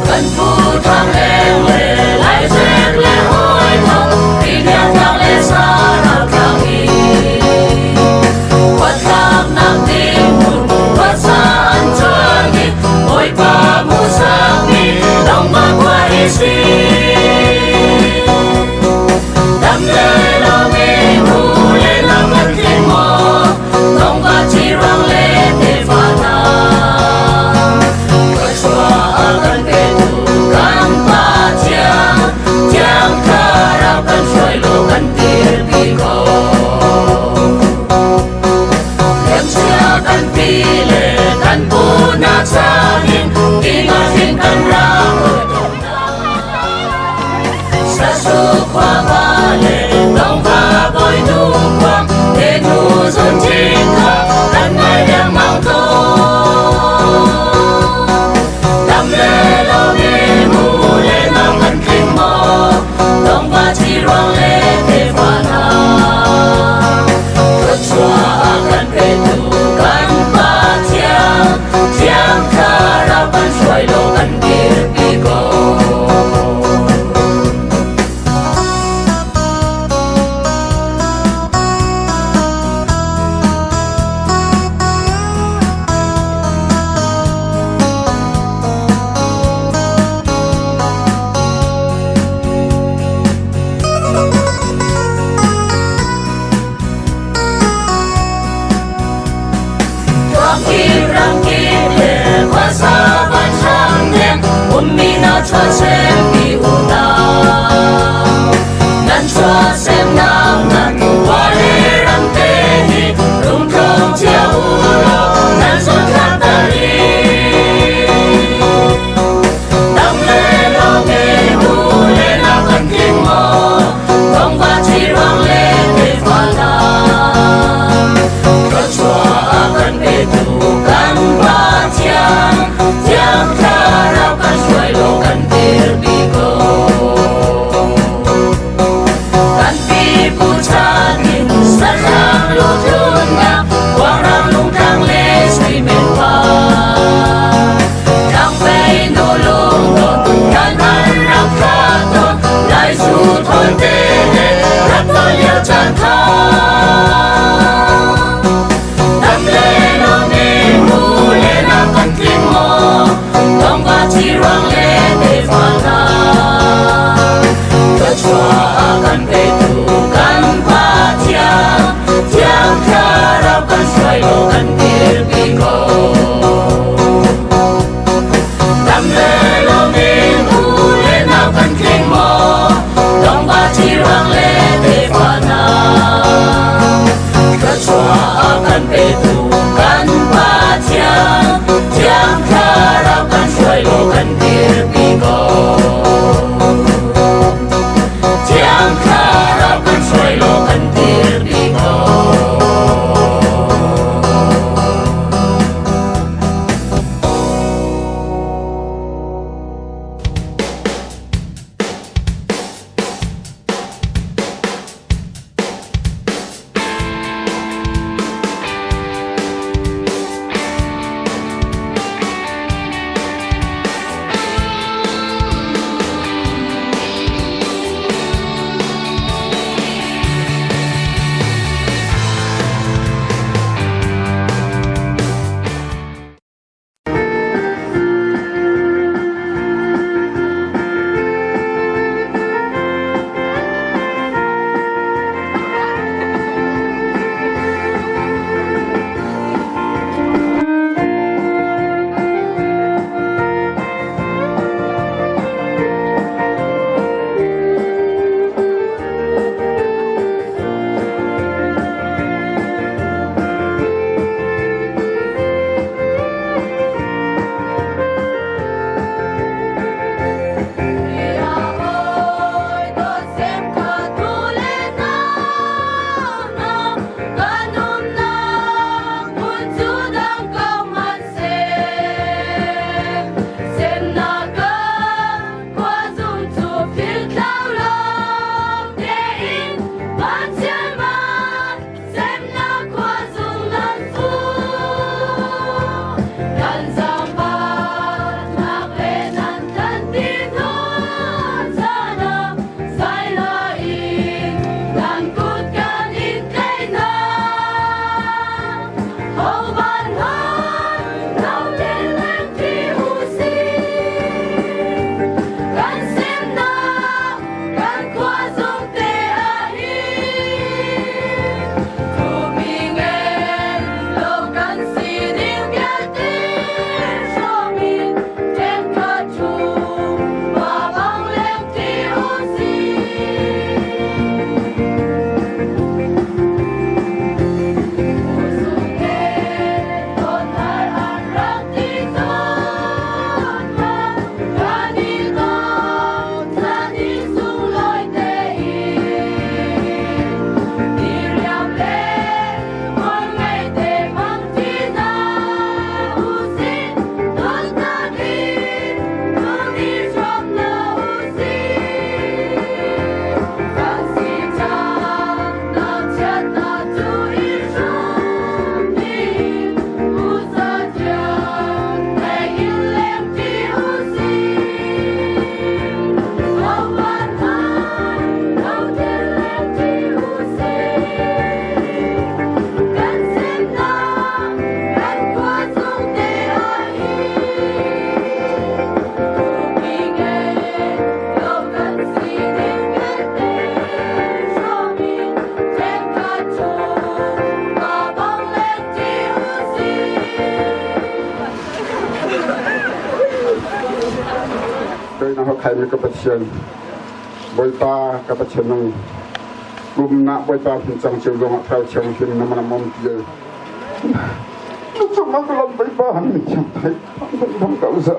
Kan pu thang leng le lai zek le hoi thang ri thang le sa ral thang i khuatlak nak ding hmun khuasa an chuan i Bawipa musak mi longma khua hi si dam le lo mi hu le lam kan tling maw Thongva ci ruang le tefa hna Thluachuah a kan petu kan Pa Thiang Thiang Thlarau kan hruai law kan dirpi ko. Liamcia kan pi le kan pu hna chan in tingah hin kan rak Sasu khua va le Dongva bawinu khua te nu zun chin kha kan ngai lengmang tawn. Dam le lo mi mu le nau kan tling maw Dongva ci ruang le tefa hna Thluachuah a kan petu kan Pa Thiang Thiang Thlarau kan hruai law kan dirpi ko. Ramkip le khuasa van hrang deng ummi na chuahsem pi unau nan chuahsemnak nan khua le ram te hi lungtlawm cia u law nan zawnhnak tari dam le lo me hu le na kan tling maw thongva ci ruang le tefa hna Thluachuah a kan petu kan Pa Thiang, Thiang Thlarau kan hruai law kan dirpi ko. Kan pipu chan in sahrang lutlunnak, khuangrang lungtlang le suimen pa. Tlangpei nu lungdon, kan an rak thla tawn, Lai zu thawn te he rak ton lio caan kha. Dam le lo mi hu le na kan tling maw Dongva ci ruang le tefa hna Thluachuah a kan petu kan Pa Thiang Thiang Thlarau kan hruai law kan dirpi ko. Dam le lawm in u le nau kan tling maw Dongva ci ruang le tefa hna Thluachuah a kan petu kan Pa Thiang Thiang Thlarau kan hruai law kan dirpi ko. Thiang Thlarau kan hruai law kan dirpi ko. na khaimi ka Pathian Bawipa ka Pathian nung kum na Bawipa hun cang cio zong ah thlarau thianghlim na mana mom ti na cung ah ka lam Bawipa han mi thiang thai dam ka uza.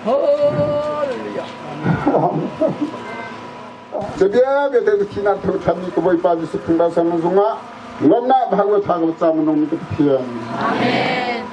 Hallelujah. Cabia biate thinak tho than ka Bawipa Jesuh Khrih sang zungah lawmnak bhagwa tha ka cha manung mi ka Pathian. Amen.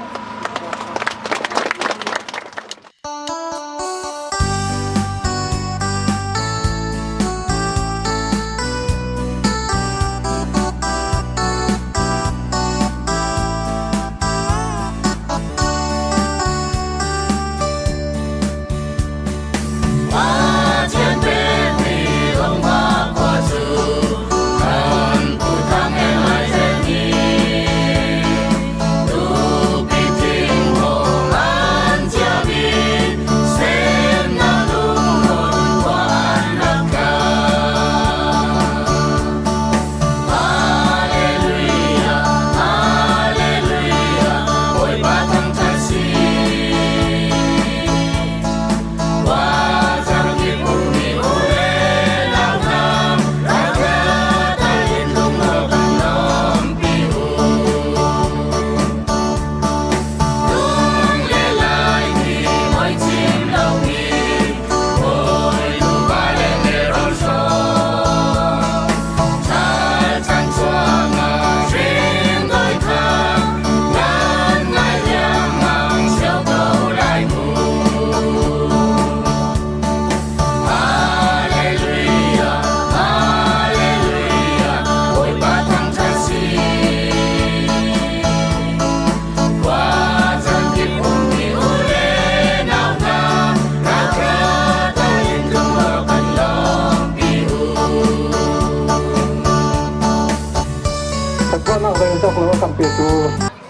Thluachuahnak rel cawk lo a kan petu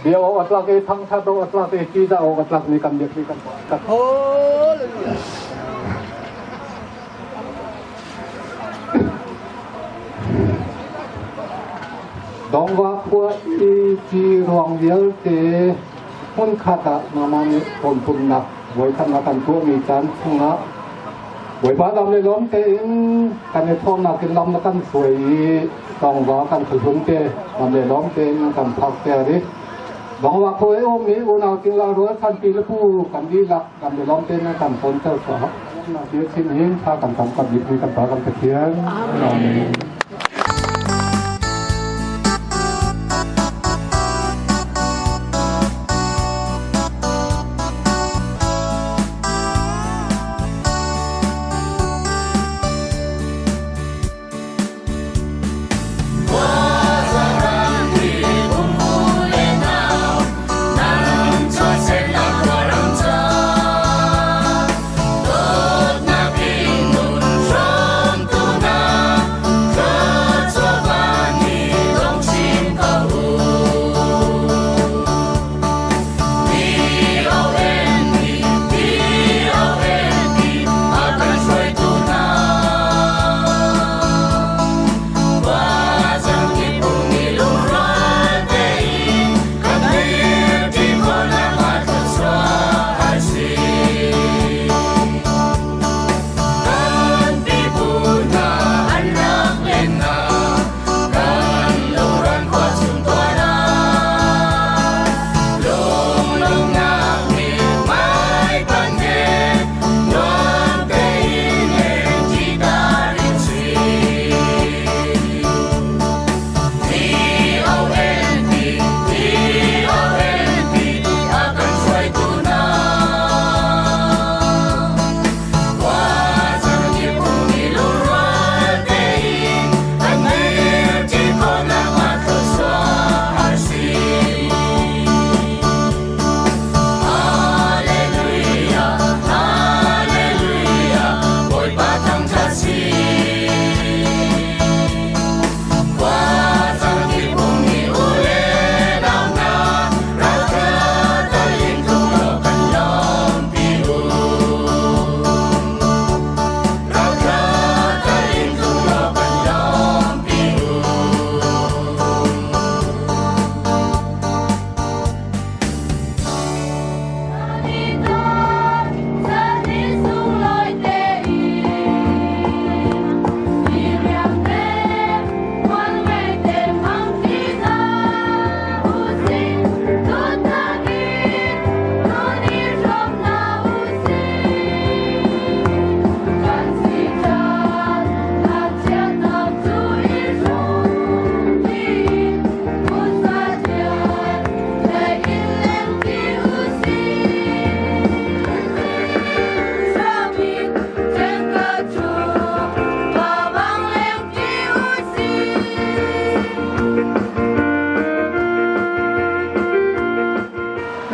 bia awk a tlak i thangṭhat awk a tlak i ṭihzah awk a tlakmi kan biakmi kan kan Hallelujah. Dongva khua i ci ruang vialte hmunkhat ah mama nih tonpumnak voikhatnak kan tuahmi caan chungah Bawipa dam le lawm tein kan i thawhnak in lam na kan hruai i tawngva kan khuhlung te dam le lawm tein nan kan phak ter i Dongva khua i ummi unau tingla rual thanpi le pu kan dihlak dam le lawm tein nan kan tonter caah bia chim hin tha kan tam kan bik mi kan Pa kan Pathian. Amen. Dawtnak in nun hrawmtu hna.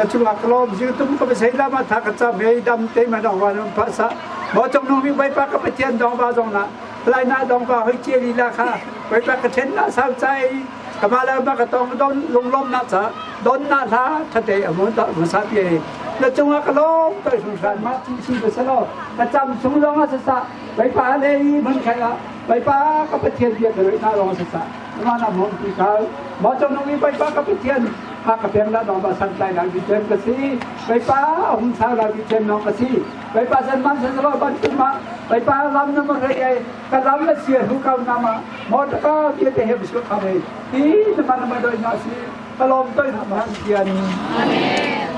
Na cungah ka lawm zingtum ka pasei lama tha ka cam hei dam te ma dong wa nam pha sa mo chong nung mi bai pa ka pathian dong ba zong na lai na dong ba hoi che li la kha bai pa ka then na sau chai kama la ma ka tong don lunglom na cha don na hla thate amu ta mu sa pi na cungah ka lawm toi sung san ma chi si ba salo ka cham sung long a sa sa bai pa le mun khai a bai pa ka pathian bia ka roi na long sa sa ma na mon ti ka mo chong nung mi bai pa ka pathian ha ka peng la dong ba san tlai la bi tem ka si bai pa hung sa la bi tem nong ka si bai pa san man san lo ban tu ma bai pa lam na ma re ai ka lam na sia hu ka na ma mo ta ka bia te he bisu kha me ti na ma na ma doi na si ka lom toi na ma tian. Amen.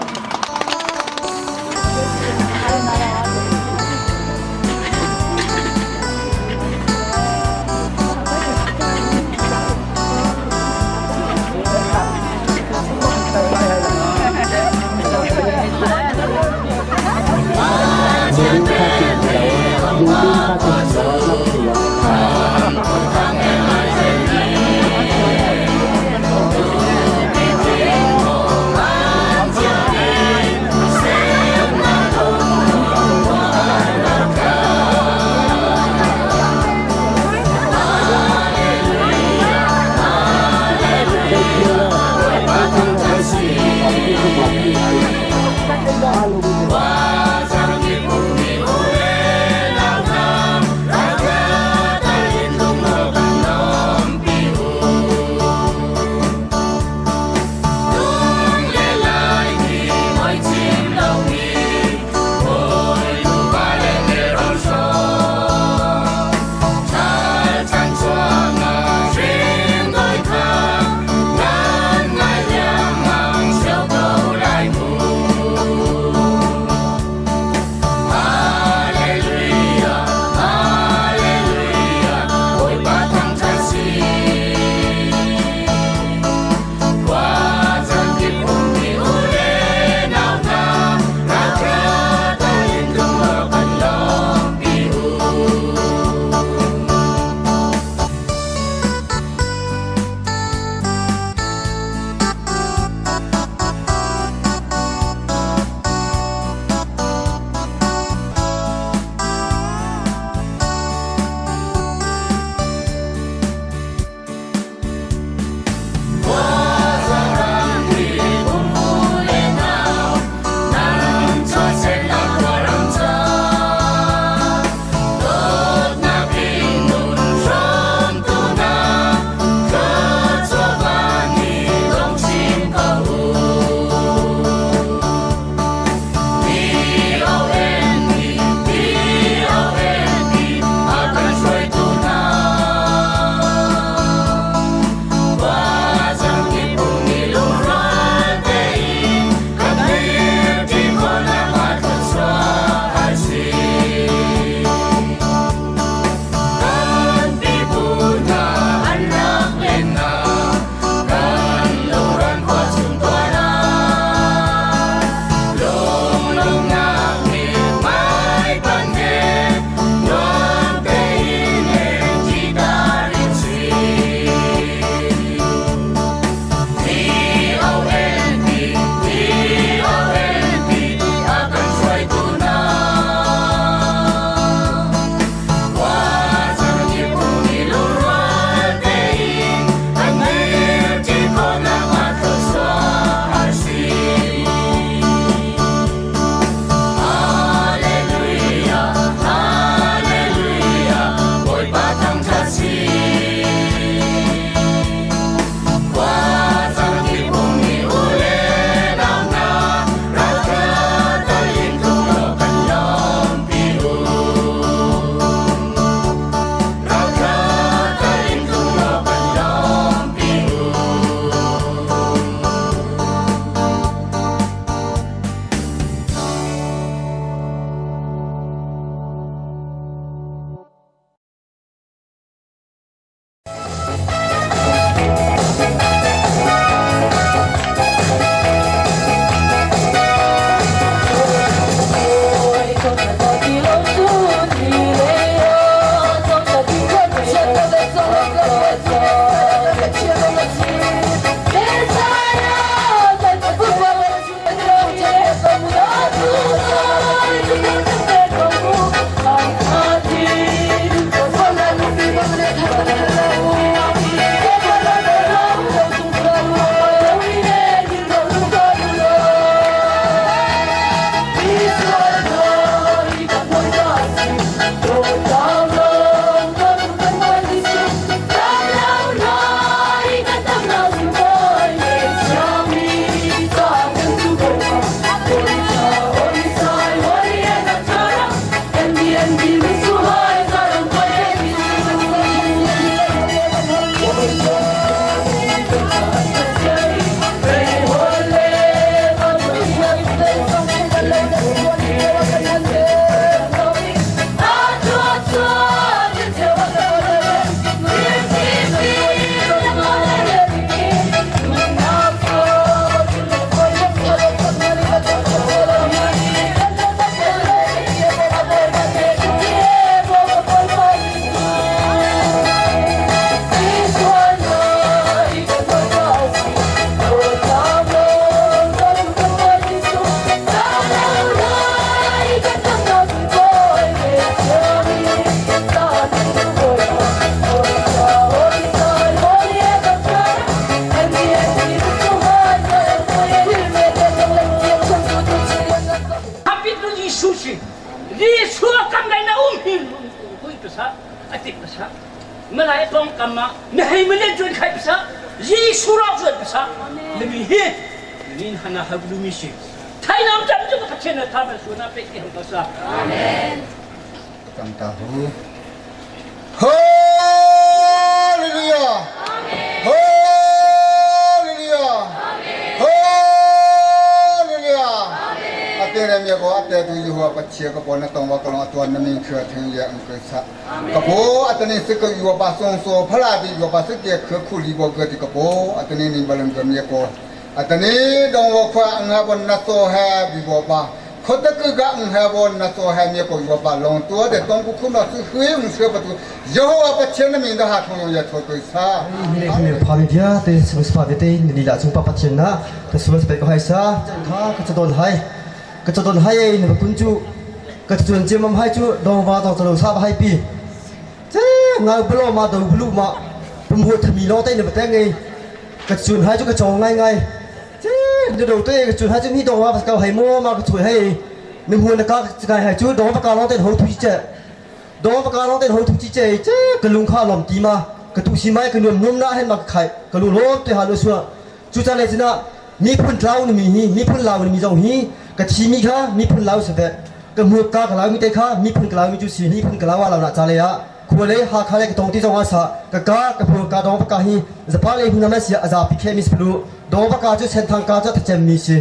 Atik pasa. Malai pawngkam ah na hei malen cuan khai pasa. Jesuh rak cuan pasa. Na mi hi nin hana haglu mi si. Thai nam cham chu ka Pathian na tha man su na pe ki hang ka sa. Amen. Kam ta hu. Hallelujah. Hallelujah. Hallelujah. Ate re mi ko ate tu yu hua pachia ka pon na tong wa kalong atuan na min khua theng ya ang ko sa. Ka po atane se ko yu ba song so phala bi yu ba se ke khua khu li bo ga ti ka po atane ni balang ga mi ko. Atane dong wa khwa ang ha bon na so ha bi bo ba. 可得个个唔系我那做还没个药把龙多的东古苦那是黑唔说不多，以后我把钱的名字还通用也错对啥。 Phami bia te spa te ni la chung pa pathian na ka sual spe ko hai sa kha ka chadon hai ka chadon hai ne kun chu ka chuan che mam hai chu dong wa dong chalo sa hai pi che nga blo ma do blu ma pum ho thami lo te ne ba te ngai ka chun hai chu ka chong ngai ngai เจ๊เดี๋ยวตัวเองจุดให้จุดนี้ดอกว่าเกาให้มัวมาช่วยให้หนึ่งหัวนะก็กายให้จุดดอกปากกาล้องเต้นหัวทุกเจ๊ดอกปากกาล้องเต้นหัวทุกเจ๊เจ๊กระลุงข้าหลอมตีมากระตุกชิไม้กระนุ่มนุ่มหน้าให้มาไข่กระลุงล้มตัวหาลูสัวจุดอะไรจีน่ะมีพุ่นเล่าหนึ่งมีฮีมีพุ่นเล่าหนึ่งมีจงฮีกระทีมีข้ามีพุ่นเล่าเสด็จกระมือกากระเล่ามีเตข้ามีพุ่นกระเล่ามีจุดสีมีพุ่นกระเล่าว่าเราหน้าจาเลยอะควรเลยหาคาเลยกระตรงที่จงอาสากระกากระพูกระดองปากกาฮีจะพาเลยหุ่นน้ำเสียอาจาพิเคมิสพลู ดองปากาจูเซนทางกาจูทเจมมีสิ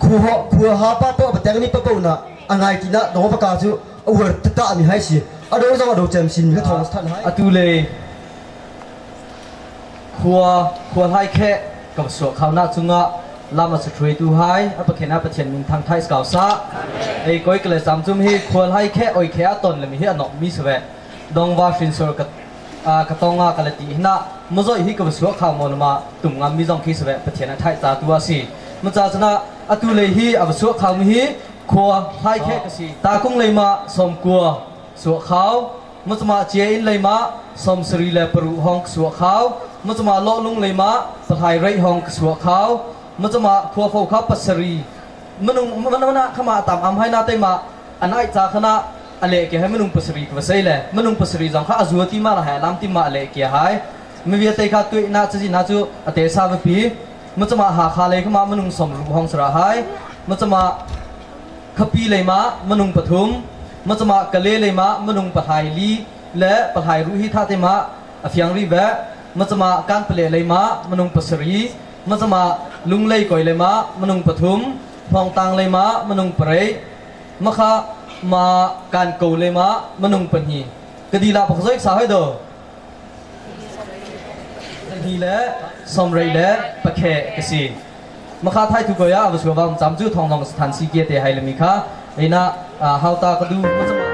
คูหคูหาปะปะปะแตงมีปะปะนะอันไงกินะดองปากาจูอวดตะมีให้สิอดงจงอดเจมสินมีทองสถานให้ อตูเลยครัวครัวให้แค่กับสวข้าวหน้าจุงะลามาสตรีตูไฮอปะเขนะปะเชนมินทางไทยสกาวซาไอ้ก้อยกเลยสามจุมฮีครัวให้แค่โอยแค่ตนเลยมีเฮียนอกมีสเวดองว่าฟินสกะกะตองากะละตีนะมจ่อยฮีกับสวข้าวมอนมาตุ่มงามมีจงคีสเวปะเชนะไทยซาตัวสีมจ่าชนะอตูเลยฮีอวสวข้าวมีฮีครัวให้แค่กสีตากุ้งเลยมาสมกัวสวข้าวมจมาเจอินเลยมาสมสรีเลปรุห้องสวข้าวมจมาเลาะลุงเลยมาปะไทยไรห้องสวข้าวมจมาครัวโฟข้าวปัสรีมนุมันมันขมาตามอำให้นาเตมาอันไอจาคณะอเลเกให้มนุปัสรีกวเซเลมนุปัสรีจังข้าอจัวที่มาละหายลำที่มาอเลเกหายไม่เวียเตขาตุยนาจะจีนาจูอเตซาบปีมจมาหาคาเลยขมามนุสมรูห้องสระหายมจมาขปีเลยมามนุปทุมมจมากะเลเลยมามนุปไทยลีและปไทยรุหิทาเตมาอฟียงรีแวะมจมาการเปลเลยมามนุปัสรีมจมาลุงเลยก่อยเลยมามนุปทุมพองตังเลยมามนุปเรมะคะมาการโกเลยมามนุปนีกดีลาปกซอยสาให้ดอดีและสมไรและปะเคกสีมะคะไทยทุกอยาอวสวามจำจูทองทองสถานสีเกตไฮเลมิคะไอ้นะฮาวตากดูมจมา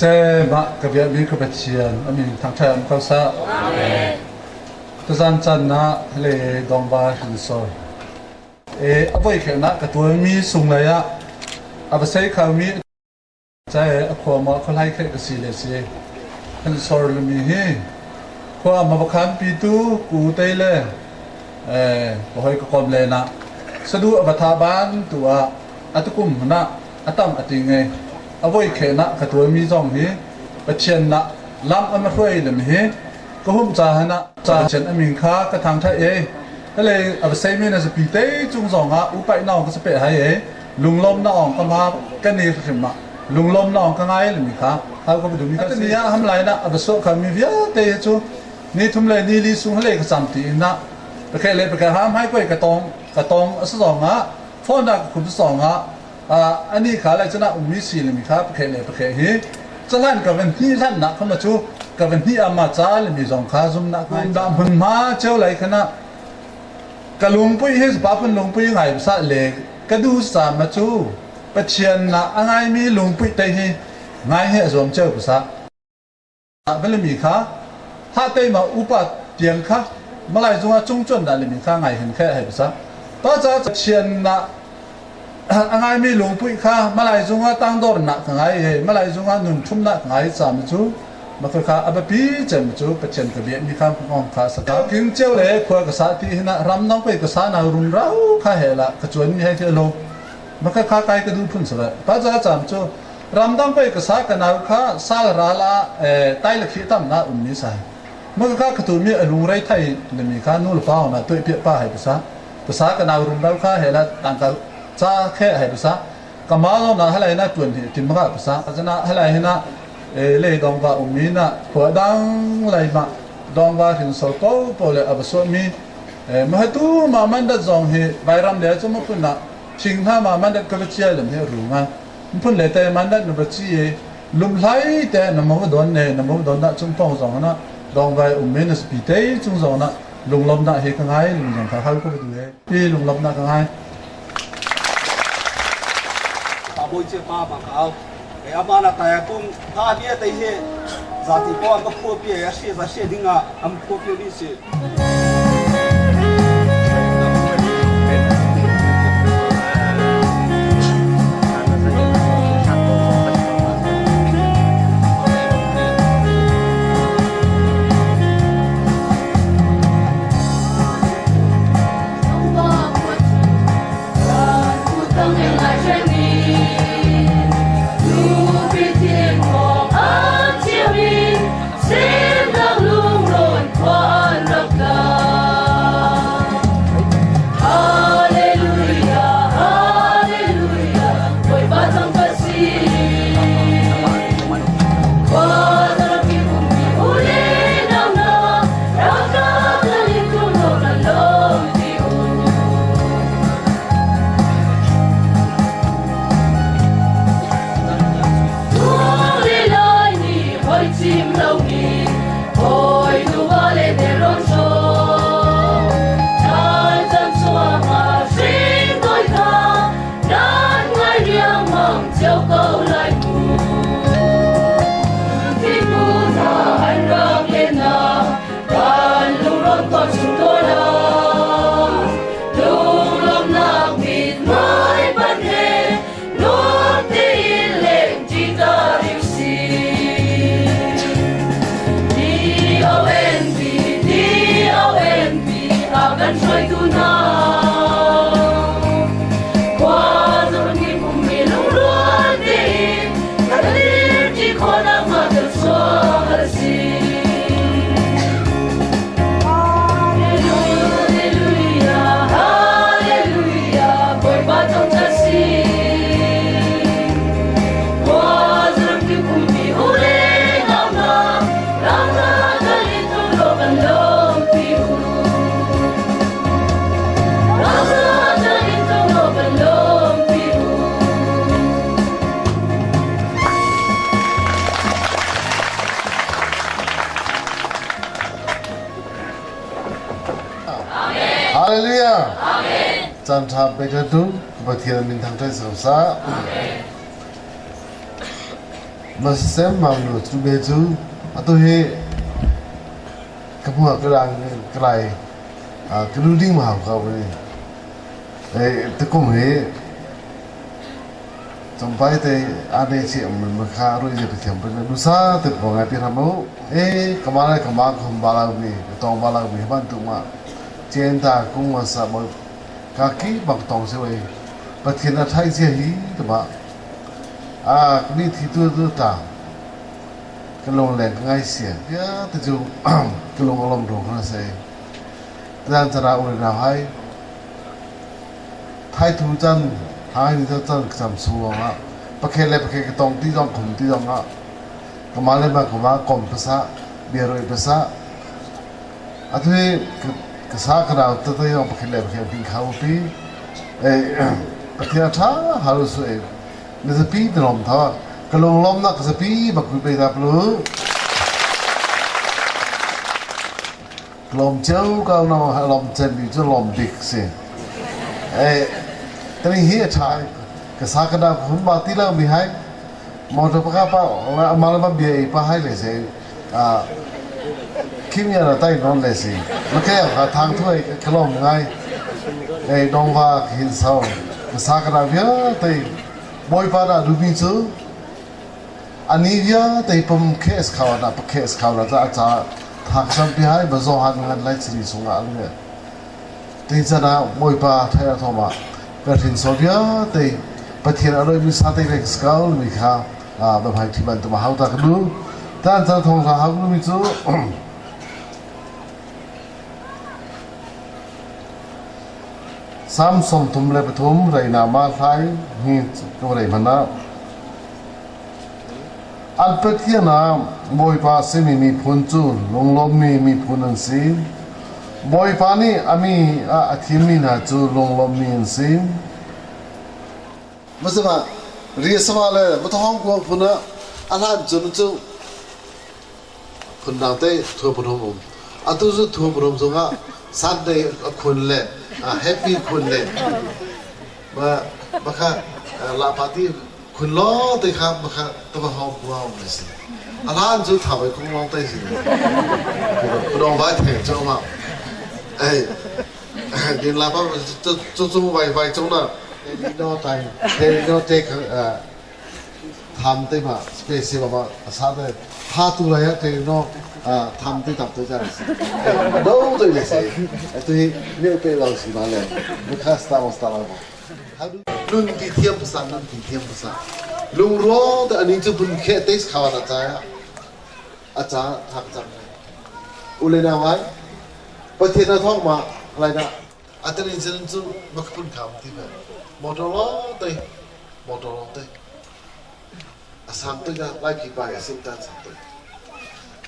Cema ka biakmi ka Pathian a min thangṭhat am ko sah. Amen. Tuzan caan ah le dongva hrinsor. E a voi khelnak ka tuanmi sunglei ah a va sei khomi Cae a khua ma khuahlai khe ka si le si. Hrinsor lumi hi khua ma va khan pitu ku te le ka hoi ka kom le na sadu a va tha ban tu ah atukum na atam ati nge a voi khe na ka tuanmi zong hi Pathian na lam ama hruai lam hi ka hum ca hana ca chen amin kha ka thang tha e ka le a sei mi na zapi te chung zong ah upai naw ka pe hai e lunglom na ong ka ma ka ni hrim ma lunglom na ong ka ngai le mi kha hau ka du mi ka ni a ham lai na a so kha mi vialte chu ni thum le ni li sung le ka cham ti na pakhe le pakhe ham hai koi ka tong ka tong a song a phone na khum song a ani kha lai chana ummi si le mi kha pakhe le pakhe hi chalan ka van hi hlan na khama chu ka van hi ama cha le mi zong kha zum na kum da hun ma cheu lai khana ka lungpui hi pa phun lungpui ngai sa le ka du sa ma chu Pathian na angai mi lungpui te hi ngai he zuam cheu sa vele mi kha ha te ma upa tiang kha malai zunga chung chon da le mi kha ngai hin khe hai sa ta cha Pathian na angai mi lungpui kha malai zunga tangdor na ka ngai he malai zunga nun thum na ka ngai cha ma chu ma kha abapi chem chu Pathian ka bia mi kha ngong kha sa ka king cheu le khua ka sa ti hina ram nong pe ka sa na rum rau kha he la ka chuan mi hai the lo ma kha kha kai ka du phun sa ta cha cham chu ram dang pe ka sa ka nau kha sal ra la tai la khi tam na um ni sai ma kha ka tu mi alung rai thai le mi kha nu la pa na toi pia pa hai sa pa sa ka nau rum rau kha he la tang ka cha khe hai sa ka ma lo na halai na tuan hi tim ga pa sa jana halai hina le dong ba um mi na khwa dang lai ma dong ba hin so ko po le abaso mi ma tu ma man da zong hi vairam le chu ma phun na thing ha ma man da ka chia lam he ru nga phun le te man da na ba chi e lum lai te na mo don ne na mo don na chung pong zong na dong vai um me na spi te chung zong na lung lom na he ka ngai lung zong kha hal ko du e pi lung lom na ka ngai pa boi che pa ma ka e ama na ta kum tha bia te he zati ko am phu pi ya she za she dinga am phu pi ni si. Hallelujah. Amen. Caan ṭha pek tu Pathian min thangṭhat si sa. Amen. Ma sem mang nu chu be chu atu hi ka hmu ka lang ka lai ka lu ding ma hau ka ni e tukum hi Champai te ane chi am ma kha roi je pathiam pa nu sa te po ngai pi ram u e kama le kama khum ba la mi tong ba la mi ban tu ma chen ta kung ma sa mo ka ki bak tong se wei pathian a thai che hi te ba a ni thi tu tu ta ka long le ka ngai sia ya te chu ka long lom ro khna se tan chara u na hai Thai thu can hai ni chan cam sung lawng ah pakhe le pakhe ka tong ti zong khum ti zong ah kama le ma kama kom pasa bia roi pasa atu hi ka sa ka rau te te yong pakhe le pakhe ping khau pi e pathian tha haru su e na zapi te lom tha ka lung lom na ka zapi bakui pe da plu Lawm cio ko no lawm cemmi cu lawm bik si. Eh, tani hi a ṭha ka sa ka da hum ba ti lo mi hai motor pa pa ma la bia i pa hai le se a kim ya na tai non le si ma ke ka thang thui ka lawm ngai ei dong va hin sau ka sa ka da bia tai boy pa da du mi chu Ani vialte pum khes kho na pa khes kho na ca ca thak sampi hai ba zo han ngan lai chiri sungah an nge ti cana Bawipa thai a thoma ka hrin so vialte Pathian a roi mi sa te lek skal mi kha ba bhai thi ban tu ma hau ta ka du tan chan thong sa hau mi chu Sam 33 reina ma hlai hi ko rei mana An Pathian ah Bawipa a simi miphun cu lunglawmmi miphun an si. Bawipa nih a mi ah a thimmi hna cu lunglawmmi an si. Masama riasama le mathawng kuang phun ah a hlan cun cu phundang te thua pathum um. Atu cu thua pathum zongah Sunday a khun le happy khun le ma bakha la party khun lo te kha bakha taba hong kuang um si. A hlan cu tha bai kung long te si. Dong vai theng cho ma. Ei din la pa chu chu vai vai chung na no tai te no te tham te ma space ma sa te tha tu lai te no tham te tap te ja si do te le si tu hi ne pe lo si ma le mu kha sta mo sta la mo nun ti thiam sa nun ti thiam sa lung ro te ani chu bun khe te khawa na cha a cha thak chang ule na wai pathian na thong ma lai na Atan in cu makhpun kham ti ve. Motor lo te motor lo te. Asam te ga lai phi pa ya sim tan sam te.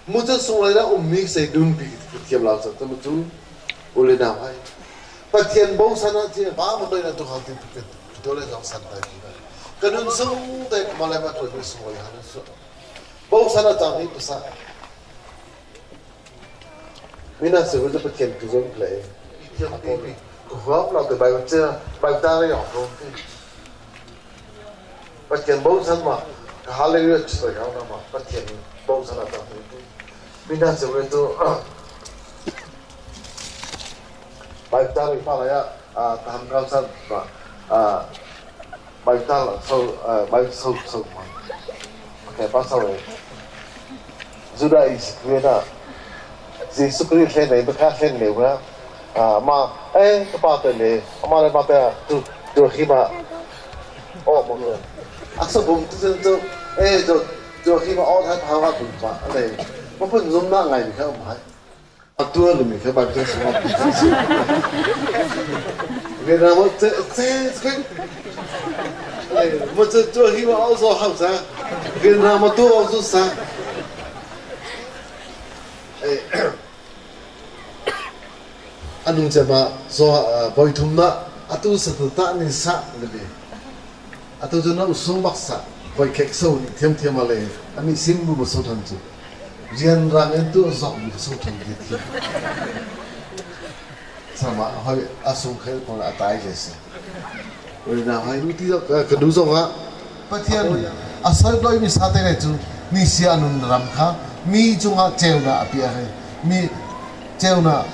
Mu chu sung lai da um mi sei dun bi thiam lau sa te mu chu ule na hai. Pathian bo sana che ba mo doi na tu khang ti to le jong san tai bi. Kanun sung te malai ma to ni sung lai han su. Bo sana chang hi pasa. Mina se wo Pathian tu zong play. Huap lo te bai che bai ta re yong ro te. Pathian bo san ma hallelujah chu ta na ma Pathian bo san ta te. Mina se wo tu bai ta re pa la ya a tam kam san ma a bai ta la so bai so so ma. Okay, pa so Judah Iscariot Jesuh Khrih hlen nei baka hlen leu na ma eh ka pa te le ama le ma te tu tu khi ma o mo le a sa bum tu tu eh tu tu khi ma o tha tha ma tu pa le ma pun zum na ngai mi kha ma a tu le mi kha ba tu su ma ve na mo te te te mo te tu khi ma o so hau sa ve na mo tu o su sa Anu cema zo voi thum na atu sa ta ni sa le atu chu na usung bak sa voi khek so ni thiam thiam ale ani sim bu so than chu rian rang en tu zok bu so than ki thi sama hoi asung khel pon atai le se oi na hai nu ti ka du zong a Pathian A soi loimi sa te le cu ni sia nun ram kha mi cungah ceunak a piah i mi ceunak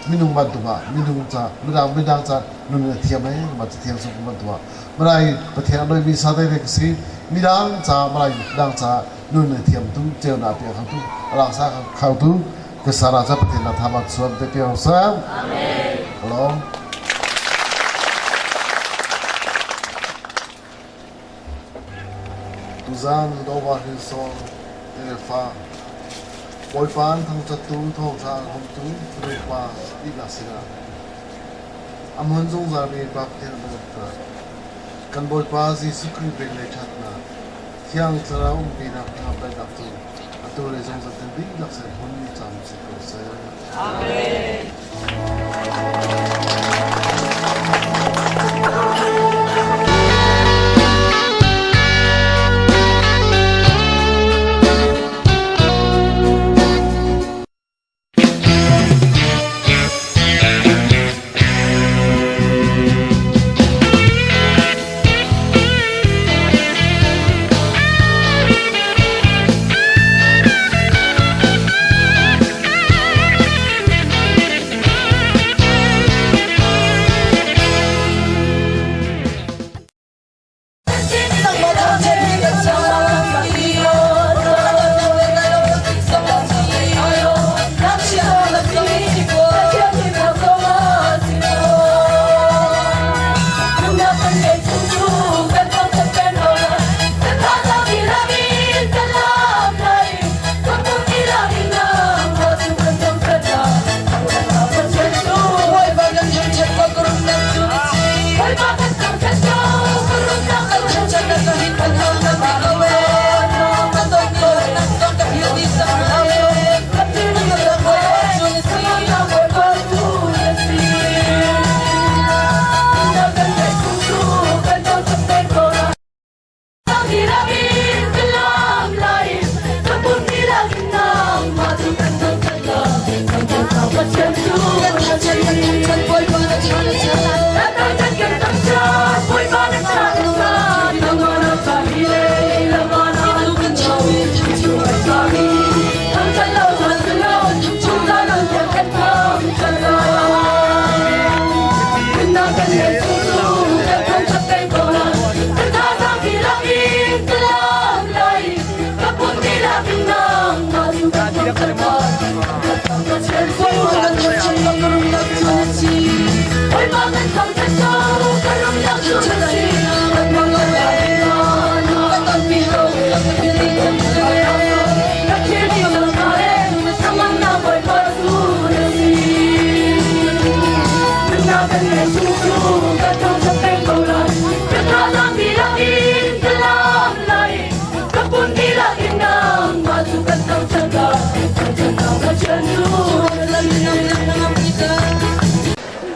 minung bantuk ah minung ca midang midang ca nun a thiam e ma thiang sung bantuk ah malai Pathian loimi sa te le ka si midang ca malai dang ca nun a thiam tu ceunak a piah kho tu a sa kho tu ka sara ca Pathian na thama chuan te piang sam. Amen. Hello. Tuzan Dova Hrinsor Terefa Bawipa an thangṭhattu thawngṭha an humtu Bawipa ihnak sinah a hmun zungzalmi Pa Pathian dawtnak kan Bawipa Jesuh Khrih vel le ṭhatnak Thiang Thlarau umpinak hnangam daihnak cu atu le zungzal tin dihlak sin hmun cam si ko seh. Amen.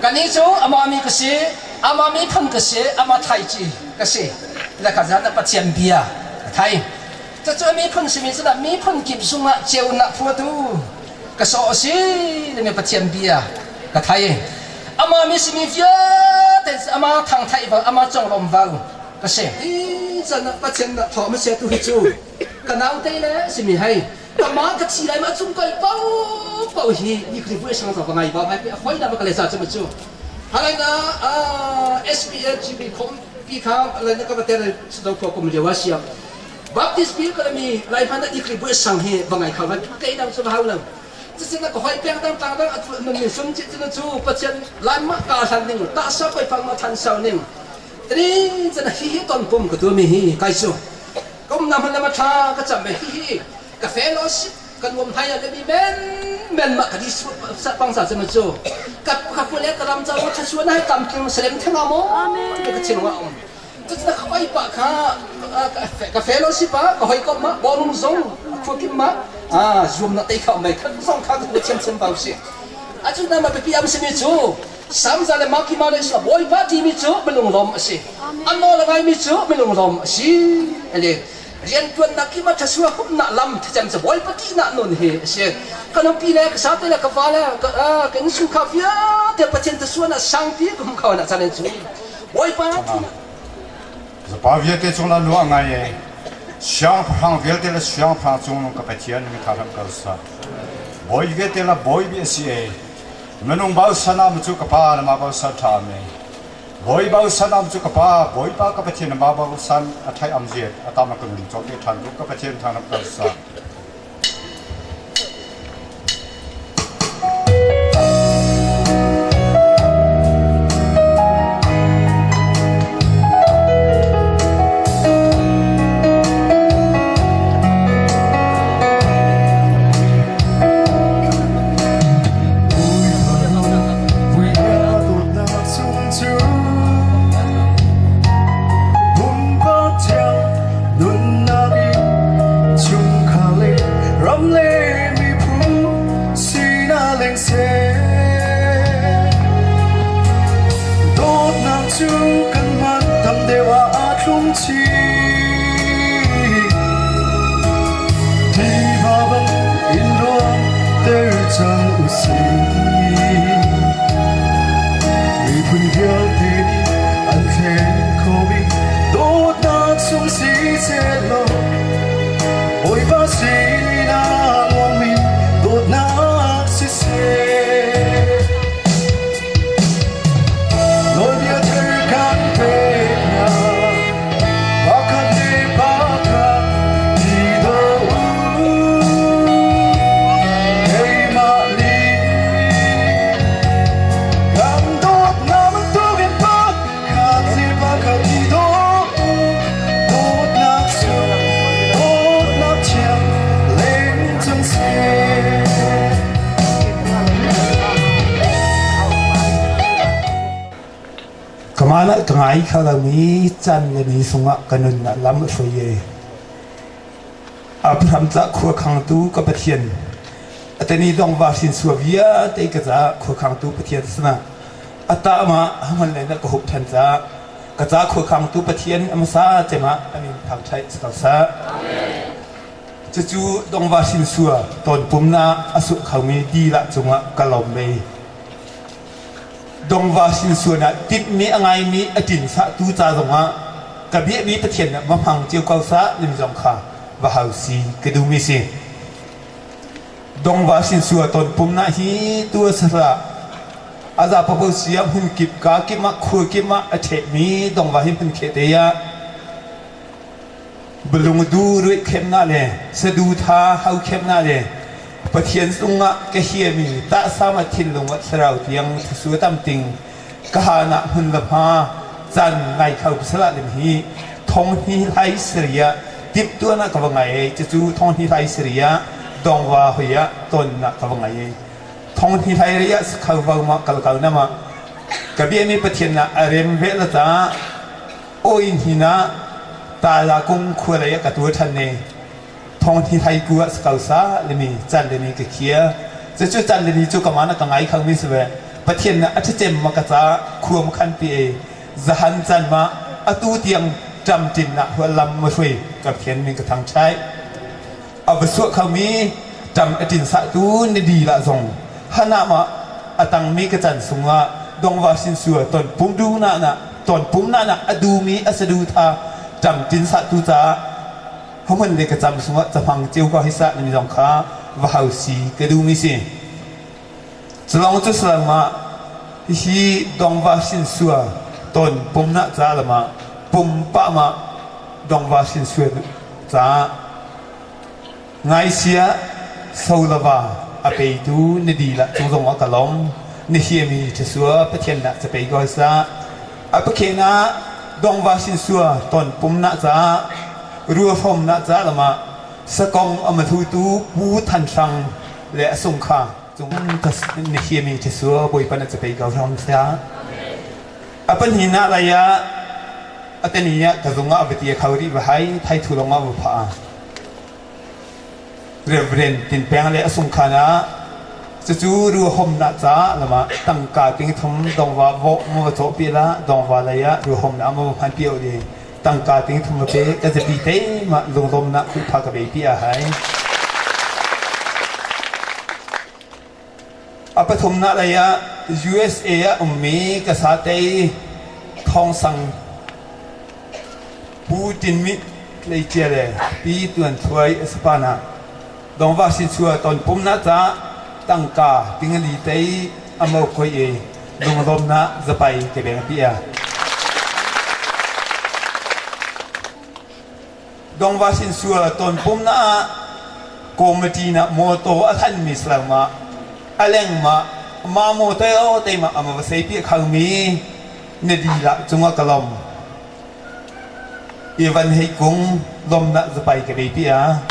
Kannih cu amah mi ka si, amah miphun ka si, amah thlaici ka si. Le ka zat Pathian bia a thai. Cucu a miphun simi cu miphun kip zungah ceunak phuatu ka sawh a si timi Pathian bia ka thai. Amah mi simi vialte amah thangthaih bang, amah conglawm bang ka si. Hi can ah Pathian nak thawh ma tu hi cu ka naute le simi hei Amah ka thi lai ma cung koi pau pau hi ni khri bu sang ka ngai ba mai a foi na ka le sa chu ma chu halai na SPLGB khom pi kha lai na ka ba ter do ko kum lewa siam Baptist pi ka mi lai man ni khri bu sang hi ba ngai kha ba te dang chu ba hau lang cucun ka hoi peng dang tang dang atu man mi sum chi chu chu pathian lai ma ka hlan ning ta sa koi phang ma than sau ning tani chan hi hi ton pum ka tu mi hi kai chu Kom na hman ma tha ka cham hi hi ka fellowship ka nuam hai le mi men men ma ka di sa pang sa chama chu ka ka fu le ka ram cha mo tha suan hai tam king selem thenga mo ka chin wa om chu na khoi pa kha ka fellowship a ka hoi kom ma bonum zong khu kim ma a zoom na te kha mai kha zong kha ka chem chem bau si a chu na ma pi am simi chu Samza le Makima le Isla Bawipa timi cu minung lawm a si. An nawl a ngaimi cu minung lawm a si. Ele riantuannak ki ma thasua humnak lam thacem cu Bawipa tihnak nun hi a si. Ka nupi le ka sate le ka fa le ka innchungkhar vialte Pathian thasua na sangpi ka hum kho na chan cu Bawipa tihnak Zapa vialte cung la nu a ngai e. Siangpahrang vialte le siangpahrang cungnung ka Pathian mi kha hram ko sah. Bawi vialte le bawi bi a si e. Minung bausan am cu ka pa na ma bausan ṭha me. Bawi bausan am cu ka pa, Bawipa ka Pathian na ma bausan a ṭhai am ziat a tam a ka nun cawk te ṭhan ku ka Pathian thang ram ko sah. Kamana ka ngai kha lomi can le mi sungah ka nunnak lam a hruai e. Abraham tlah khua khangtu ka Pathian atani dong va hrin sua vialte ka ca khua khangtu Pathian sana ata ma haman le na ka hup than ca ka ca khua khangtu Pathian amasa cema amin thang thai sakal sa cucu dongva hrin sua ton pumna asu khomi di la cungah ka lom me dongva hrin sua na timmi a ngaimi a tin sa tu ca zongah ka biami Pathian na ma hmang cio ko sa lim zong kha va hau si ka duhmi si dongva hrin sua ton pumna hi tu sara aza papo sia hmun kip ka kip ma khua kip ma a ṭhehmi dongva hi hmun khe te ya Lungdu ruihkhemnak le saduhtha haukhemnak le Pathian cungah ka hiami tahsam a thinlung ah thlarau tiang thluachuah tam ting ka hanah hmun le hma caan ngai kho pasal lim hi thong hni hlai saria timhtuahnak ka va ngai ei cucu thong hni hlai saria dongva hoi ah tonnak ka va ngai ei thong hni hlai ri ah sakho vo ma kal kal na ma ka biami Pathian na a rem ve la ta Oi hnin ah tala kung khua lei ah ka tua ṭhan ne. Thong hi hlai ku ah sakau sa lemi can lemi ka khia. Cucu can lemi cu ka mana ka ngai khang mi si ve. Pathian na a ṭhacem ma ka ca khua ma khan pi ei. Zahan can ma atu tiang ṭam tin na hua lam ma hrui ka Pathian min ka thang ṭhai. A va suah kho mi ṭam a ṭin sah tu ni di lah zong hana ma a tang mi ka can sungah dongva sin sua ton pum du na na ton pum na na a du mi a sadu tha ṭam tin sah tu ca homan le ka cam sungah cafang ceu ka hi sa ni zong kha va hau si ka du mi si Culong cu salam ah hihi dongva hrinsua ton pumnak ca lamah pumpak mah dongva hrinsua caah ngaisia solava a peitu na dilah cung zongah ka lawm. Na hiami ṭhasua Pathian nak ca pei ko sah. A pakhen ah dongva hrinsua ton pumnak caah ruahrawmnak ca lamah sakong a mathutu Pu Than Hrang le a sung kha cung na hiami ṭhasua Bawipa na ca pei ko hram sah. A pahnihnak lei ah a tani ah ka zung ah va ti a kho rih va hai thai thu lawng ah va pha. Reverend Tin Peng le a sungkhan ah cucu ruahomnak ca lamah tangka ting thum dongva vawh ma va cawh pi la dongva lei ah ruahomnak ma va hman pi o di tangka ting thum va pe ka zapi te ma lunglawmnak kutpha ka bei pi a hai. A pathumnak lei ah USA ah ummi ka satei Thawng Sang Pu Tin Mit Tleicia le Pi Tuan Thluai a sapa na Dongva Sinchua ton pum na ca tangka tingali tei amo khoi e lunglawm na zapai ke beng pi a. Dongva Sinsua ton pum na ah committee na moto a hlan mi salang ma aleng ma ma mo te o te ma ama va sei pi khang mi na di la cunga kalom Ivan hei kung lom na zapai ka bei pi a.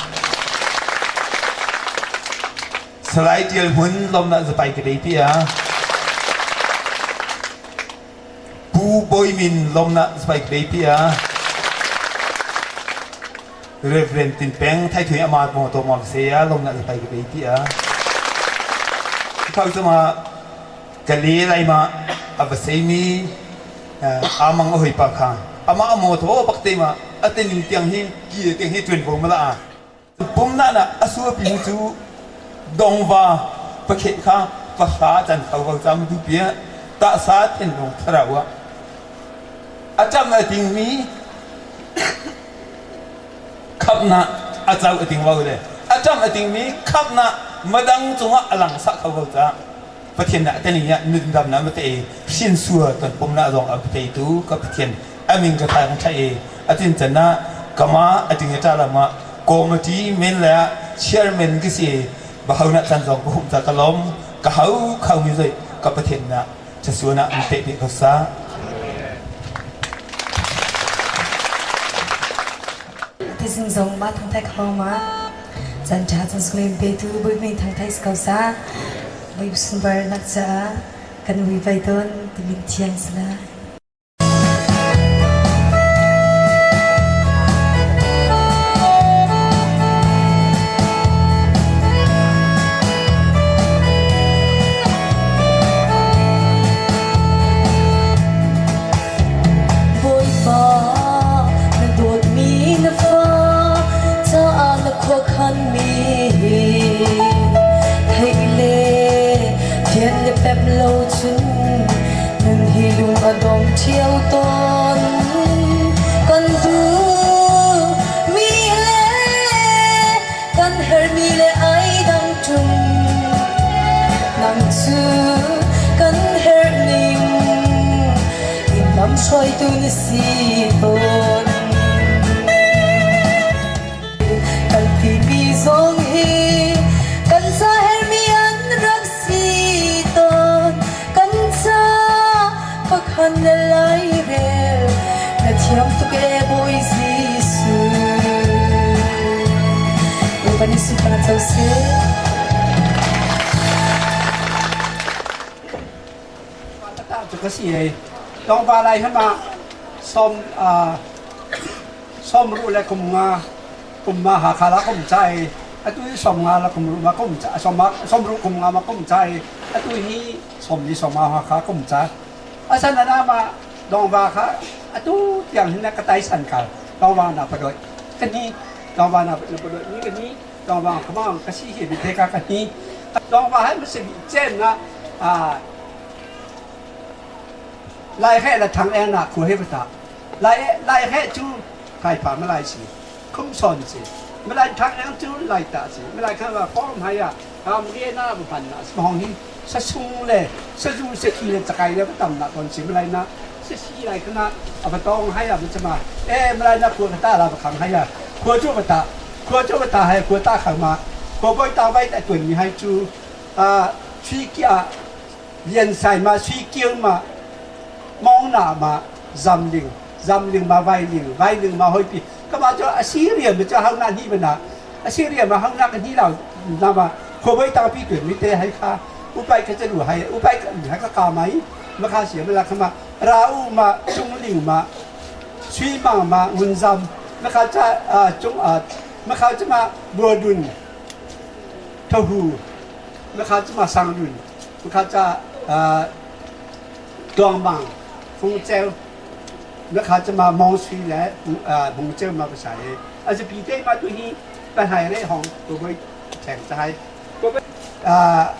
Salai Tial Hmun lom na zapai ka bei pi a. Pu Bawi Min lom na zapai ka bei pi a. Reverend Tin Peng thai thui ama mo to mo se ya lom na zapai ka bei pi a. Khau chama ka le lai ma ava sei mi amang a hoi pa kha ama amo tho bak te ma atening tiang hi ki tiang hi tuen bo mala a pum na na asua pi chu dongva pakhe kha pahla chan khau khau cham du pia ta sa thin long tharawa acham a ting mi khapna achau a ting wau le acham a ting mi khapna madang chunga alang sa khau khau cha Pathian nih tani ah nundamnak na te hrin sua ton pumnak zong a pe tu ka Pathian amin ka thai thai e atin chan na kama ating ta lama committee men la chairman ki si bahau na chan zong ko hum ta kalom ka hau khau mi zoi ka Pathian na chasuna an te te ko sa. Tizing zong ma thang thai kho ma chan cha chan sungin pe tu bui ming thang thai ko sa. Bawi sunparnak caah kan vuivai tawn timi thiang si lai. Bawipa, na dawtmi na fa caah na khuakhanmi theih le thian le pem lo cun nun hi lung a dong ṭhio tawn. Kan duh mi le kan herhmi le ai dang ṭung. Nang cu kan herh ning in lamhruaitu na si tawn. Kan timi zong hi kan ca herhmi an rak si tawn. Kan ca pakhan na lairel na thiam tuk e Bawi Jesuh. Bawipa nih sunparnak co seh. Cu ka si ei. Tawngva lai hama som som ru le kum nga kum ma Hakha la kum chai atu hi som nga la kum ru ma kum cha som ma som ru kum nga ma kum chai atu hi som ni som ma Hakha kum cha asan na ma dongva kha atu tiang hin na ka tai san kal dongva na pa doi kani dongva na pa doi ni kani dongva khamang ka si hi bi the ka kani dongva hai ma se bi chen na a Lai he la thang eng na khu he ta lai lai he chu kai pa ma lai si khum son si ma lai thang eng chu lai ta si ma lai kha ma pom hai ya am ge na bu pan na hong hi sa sung le sa zu se ki le chakai le tam na ton si ma lai na se si lai khana aba tong hai ya ma chama e ma lai na khu ta la ba khang hai ya khu chu ba ta khu chu ba ta hai khu ta khang ma khu boi ta vai ta tuan mi hai chu a chi kia Lian Sai ma Sui Kiang ma Mong Na ma Zam Ling Zam Ling ma Vai Ling Vai Ling ma hoi pi ka ma cho Assyria ma cho hang na ni ma na Assyria ma hang na ka ni lao na ma ko bai ta pi tu mi te hai kha upai ka chu hai upai ka hai ka ka mai ma kha sia ma la kha ma ra u ma Chung Ling ma Sui Mang ma Ngun Zam ma kha cha chung ma kha cha ma Bua Dun Thahu ma kha cha ma Sang Dun Kha ca Tuangmang Fung Ceu na kha ca ma Mong Sui le Hung Ceu ma pasai e a pi te ma tu hi kan hai re hong ko boi cheng cha hai ko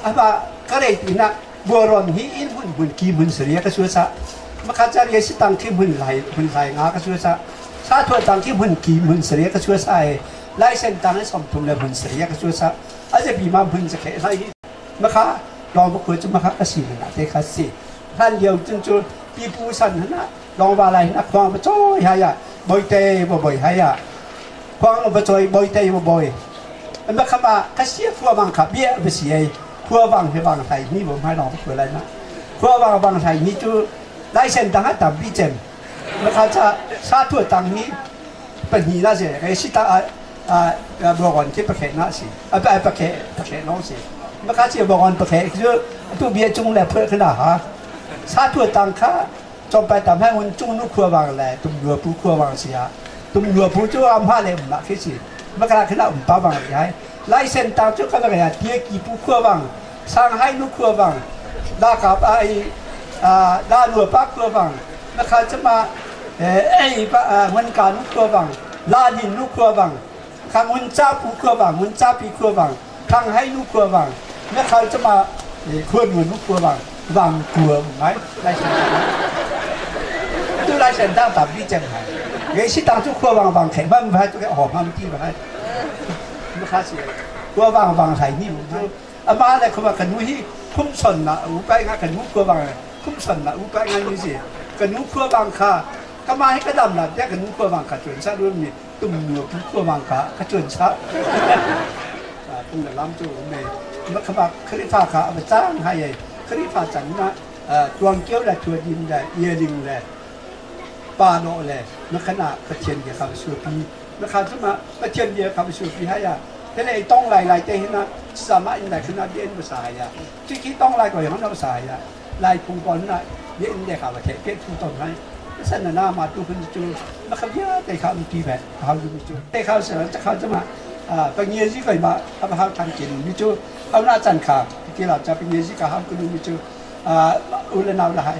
aba ka rei ti na buaron hi in hun hun ki mun sria ka su sa ma kha cha ri si tang thi hun lai hun lai nga ka su sa. Sa thua tang ki hmun ki hmun sari ka chua sa e lai sen tang e 30 le hmun sari ka chua sa a je bi ma hmunจะkhe lai ma kha long ba khua chu ma kha ka si na te kha si han liu chun chu pi pu san na long ba lai na khwang ba choi ha ya boi te bo boi ha ya khwang ba choi boi te bo boi ma kha ma ka sia khua bang kha bia ba si ai khua bang he bang thai ni bo mai long ba khua lai na khua bang bang thai ni chu lai sen tang ha tam bi chem ma kha cha sa thua tang ni pa ni na se kai si ta a bogon ki pa khe na si a pa pa khe pa khe long si ma kha chi bogon pa khe chu tu bia chung le phue khna ha sa thua tang kha จอมไปตามให้มันจุ้งนุครัวบางแหละตุ่มรัวปูครัวบางเสียตุ่มรัวปูจูอำผ้าเลยมาคิดสิมกราขึ้นละอุปาบางใหญ่ไล่เส้นตามจุกกันเลยเตี้ยกี่ปูครัวบางสร้างให้นุครัวบางดากับไอ้ดาลัวปักครัวบางนะครับจะมาไอ้ปะมันการนุครัวบางลาดินนุครัวบางข้างมุนจ้าปูครัวบางมุนจ้าปีครัวบางข้างให้นุครัวบางนะครับจะมาครัวหนุนนุครัวบางบางครัวไหมไล่เส้น都来先当大比正系，有时当初科王王开，我唔系都个河马啲嘛，咁开始科王王系呢？阿妈咧佢话近去空顺啦，五百个近科王，空顺啦，500个意思，近科王卡，咁晚喺个南啦，一近科王卡转差都唔都唔要科王卡，佢转差，啊，东嚟揽住咩？咁佢话佢啲发卡咪争系，佢啲发阵啦，誒ตวงเกี้ยวแหละทัวดินแหละเอียลิงแหละปาโนแหละนักขณะกระเทียนเดียขับสูปีนักขันสมาประเทียนเดียขับสูปีให้อ่ะแต่ในต้องหลายๆเตนะสามารถในขณะเดียนภาษาอ่ะที่คิดต้องหลายกว่าอย่างนั้นภาษาอ่ะลายพุงกรน่ะเดียนเดียขับเทเกทุต้นให้สันนามาดูคนจูนักขับเยอะแต่เขาตีแบบเขาดูจูแต่เขาเสนอจะเขาจะมาเป็นเงี้ยสิเคยมาเขาเขาทำกินมิจูเอาหน้าจันขาที่เราจะเป็นเงี้ยสิกับเขาก็ดูมิจูอุลนาวละให้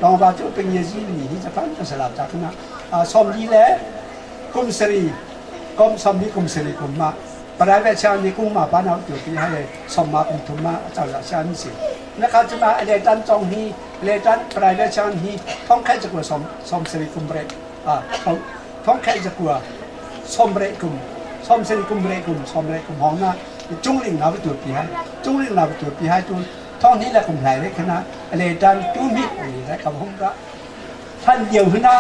ลองว่าจะเป็นเยซีนี่ที่จะฟังจะสลับจากนะสมดีแล้วกุมสรีกุมสมดีกุมสรีกุมมาปรายเวชานี่กุมมาบ้านเราอยู่ที่ให้สมมากุมทุมาเจ้าละชานี่สินะครับจะมาเลตันจงฮีเลตันปรายเวชานี่ท้องแค่จะกลัวสมสมสรีกุมเรท้องแค่จะกลัวสมเรกุมสมสรีกุมเรกุมสมเรกุมห้องนะจุงลิงเราไปตัวปีให้จุงลิงเราไปตัวปีให้จุงท่องนี้แหละกลุ่มไหนเลยคณะเลดันตูมิและคำหงระท่านเดียวคณะ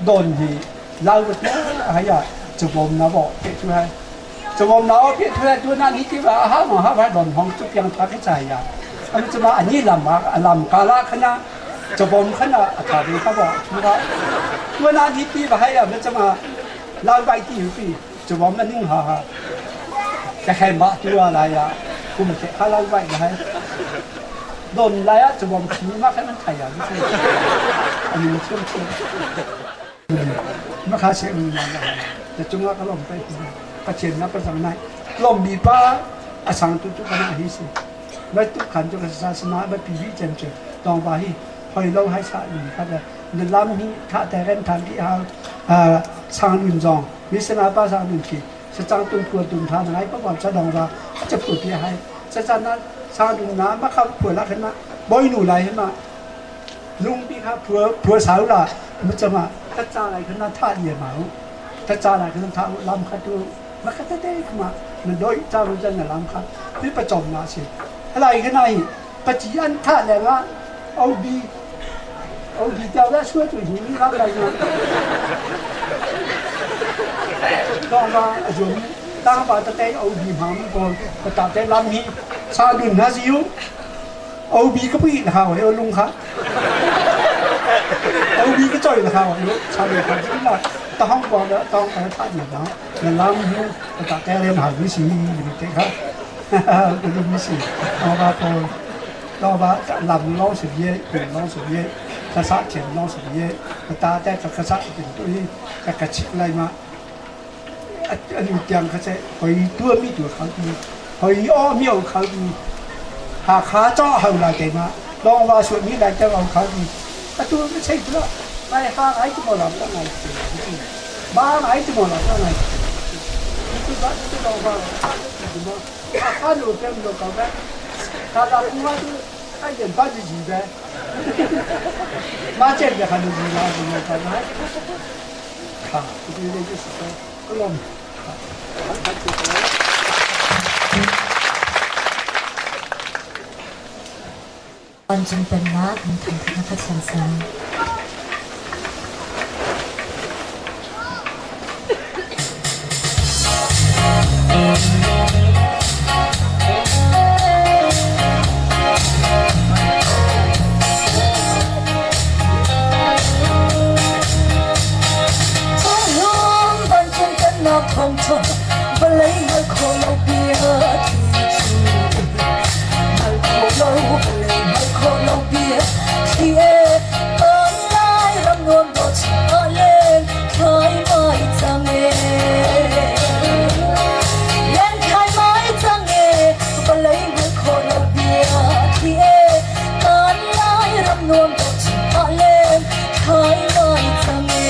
โดนฮีเราก็เนี่ยอะไรอ่ะจะบอมนะบอกเพี้ยช่วยจะบอมนะเพี้ยช่วยตัวนั้นนี่ที่ว่าห้าหมอห้าพระโดนห้องจุกยังทักใจอ่ะอันจะมาอันนี้ลำมาลำกาละคณะจะบอมคณะอาถรรพ์เขาบอกว่าตัวนั้นนี่ที่ว่าให้อ่ะมันจะมาเราไปที่อยู่ปีจะบอมมันนิ่งฮ่าฮ่าแต่แค่มาตัวอะไรอ่ะกูไม่ใช่ข้าเราไปนะโดนไล่อะจะบอกผีมากแค่มันไทยอ่ะไม่ใช่อันนี้มันเชื่อมเชื่อมมาค้าเสียงมันแต่จงว่าก็ลมไปประเชนนะประสังในลมมีป้าอสังตุตุกันนะฮิสิไม่ตุขันจุกศาสนาไม่ปีวิเจมเจตองบาฮีหอยเล่าให้ชาอยู่ครับเลยในลำนี้ถ้าแต่เรนทันที่เอาสางลุนจองมิสนาป้าสางลุนขีสจางตุนกลัวตุนทานอะไรประวัติจะดองว่าจะพูดเพียให้จะจานั้นชาดูน้ำมาเข้าผัวละขึ้นมาบ่อยหนูไหลขึ้นมาลุงพี่ครับผัวผัวสาวละมันจะมาถ้าจ้าอะไรขึ้นมาท่าเยี่ยมเอาถ้าจ้าอะไรขึ้นมาท่าลำขัดดูมาขัดเต้ขึ้นมามันโดยเจ้ามันจะเนี่ยลำขัดที่ประจมมาสิอะไรขึ้นมาปฏิยันท่าเลยว่าเอาบีเอาบีเจ้าแล้วช่วยตัวหินรับอะไรเนี่ยต้องมาจุ่มตั้งปาตะเตเอาบีมามันก็ตาเตลำนี้ชาดุนนะสิยูเอาบีก็ปีนะครับเอาลุงครับเอาบีก็จ่อยนะครับเอาชาดุนครับที่ละต้องบอกแล้วต้องไปท่านอย่างนั้นลำนี้ตาเตเรียนหาวิธีนี่เด็กครับดูวิธีเอาว่าพอเราว่าลำน้องสุดเย่กลุ่มน้องสุดเย่กระซับเฉียนน้องสุดเย่ตาแต่กระซับเป็นตัวนี้กระชิกอะไรมาอันนี้เตียงเขาจะหอยตัวมีตัวเขาดีหอยอ้อเมียวเขาดีหาขาจ้อเฮาละเกมาลองว่าส่วนนี้แหละจะเอาเขาดีตัวไม่ใช่ตัวไปหาไอ้ที่บ่หลับตั้งไงบ้าไอ้ที่บ่หลับตั้งไงตัวบ้าตัวลองว่าหาดูเต็มตัวเขาไป他打工啊，就爱点八十几呗，马建的还能几嘛？怎么办？ tha ti le ju si ka lom. Vancung Pennak min thangṭhat na ka thiam. Chunglum vancung pennak thawngṭha vawlei hngal kho lo bia thli cu hngal kho lo vawlei hngal kho lo bia thli e kan lai ram nuam dawh chungah len thlai mai cang e len thlai mai cang e vawlei hngal kho lo bia thli e kan lai ram nuam dawh chungah len thlai mai cang e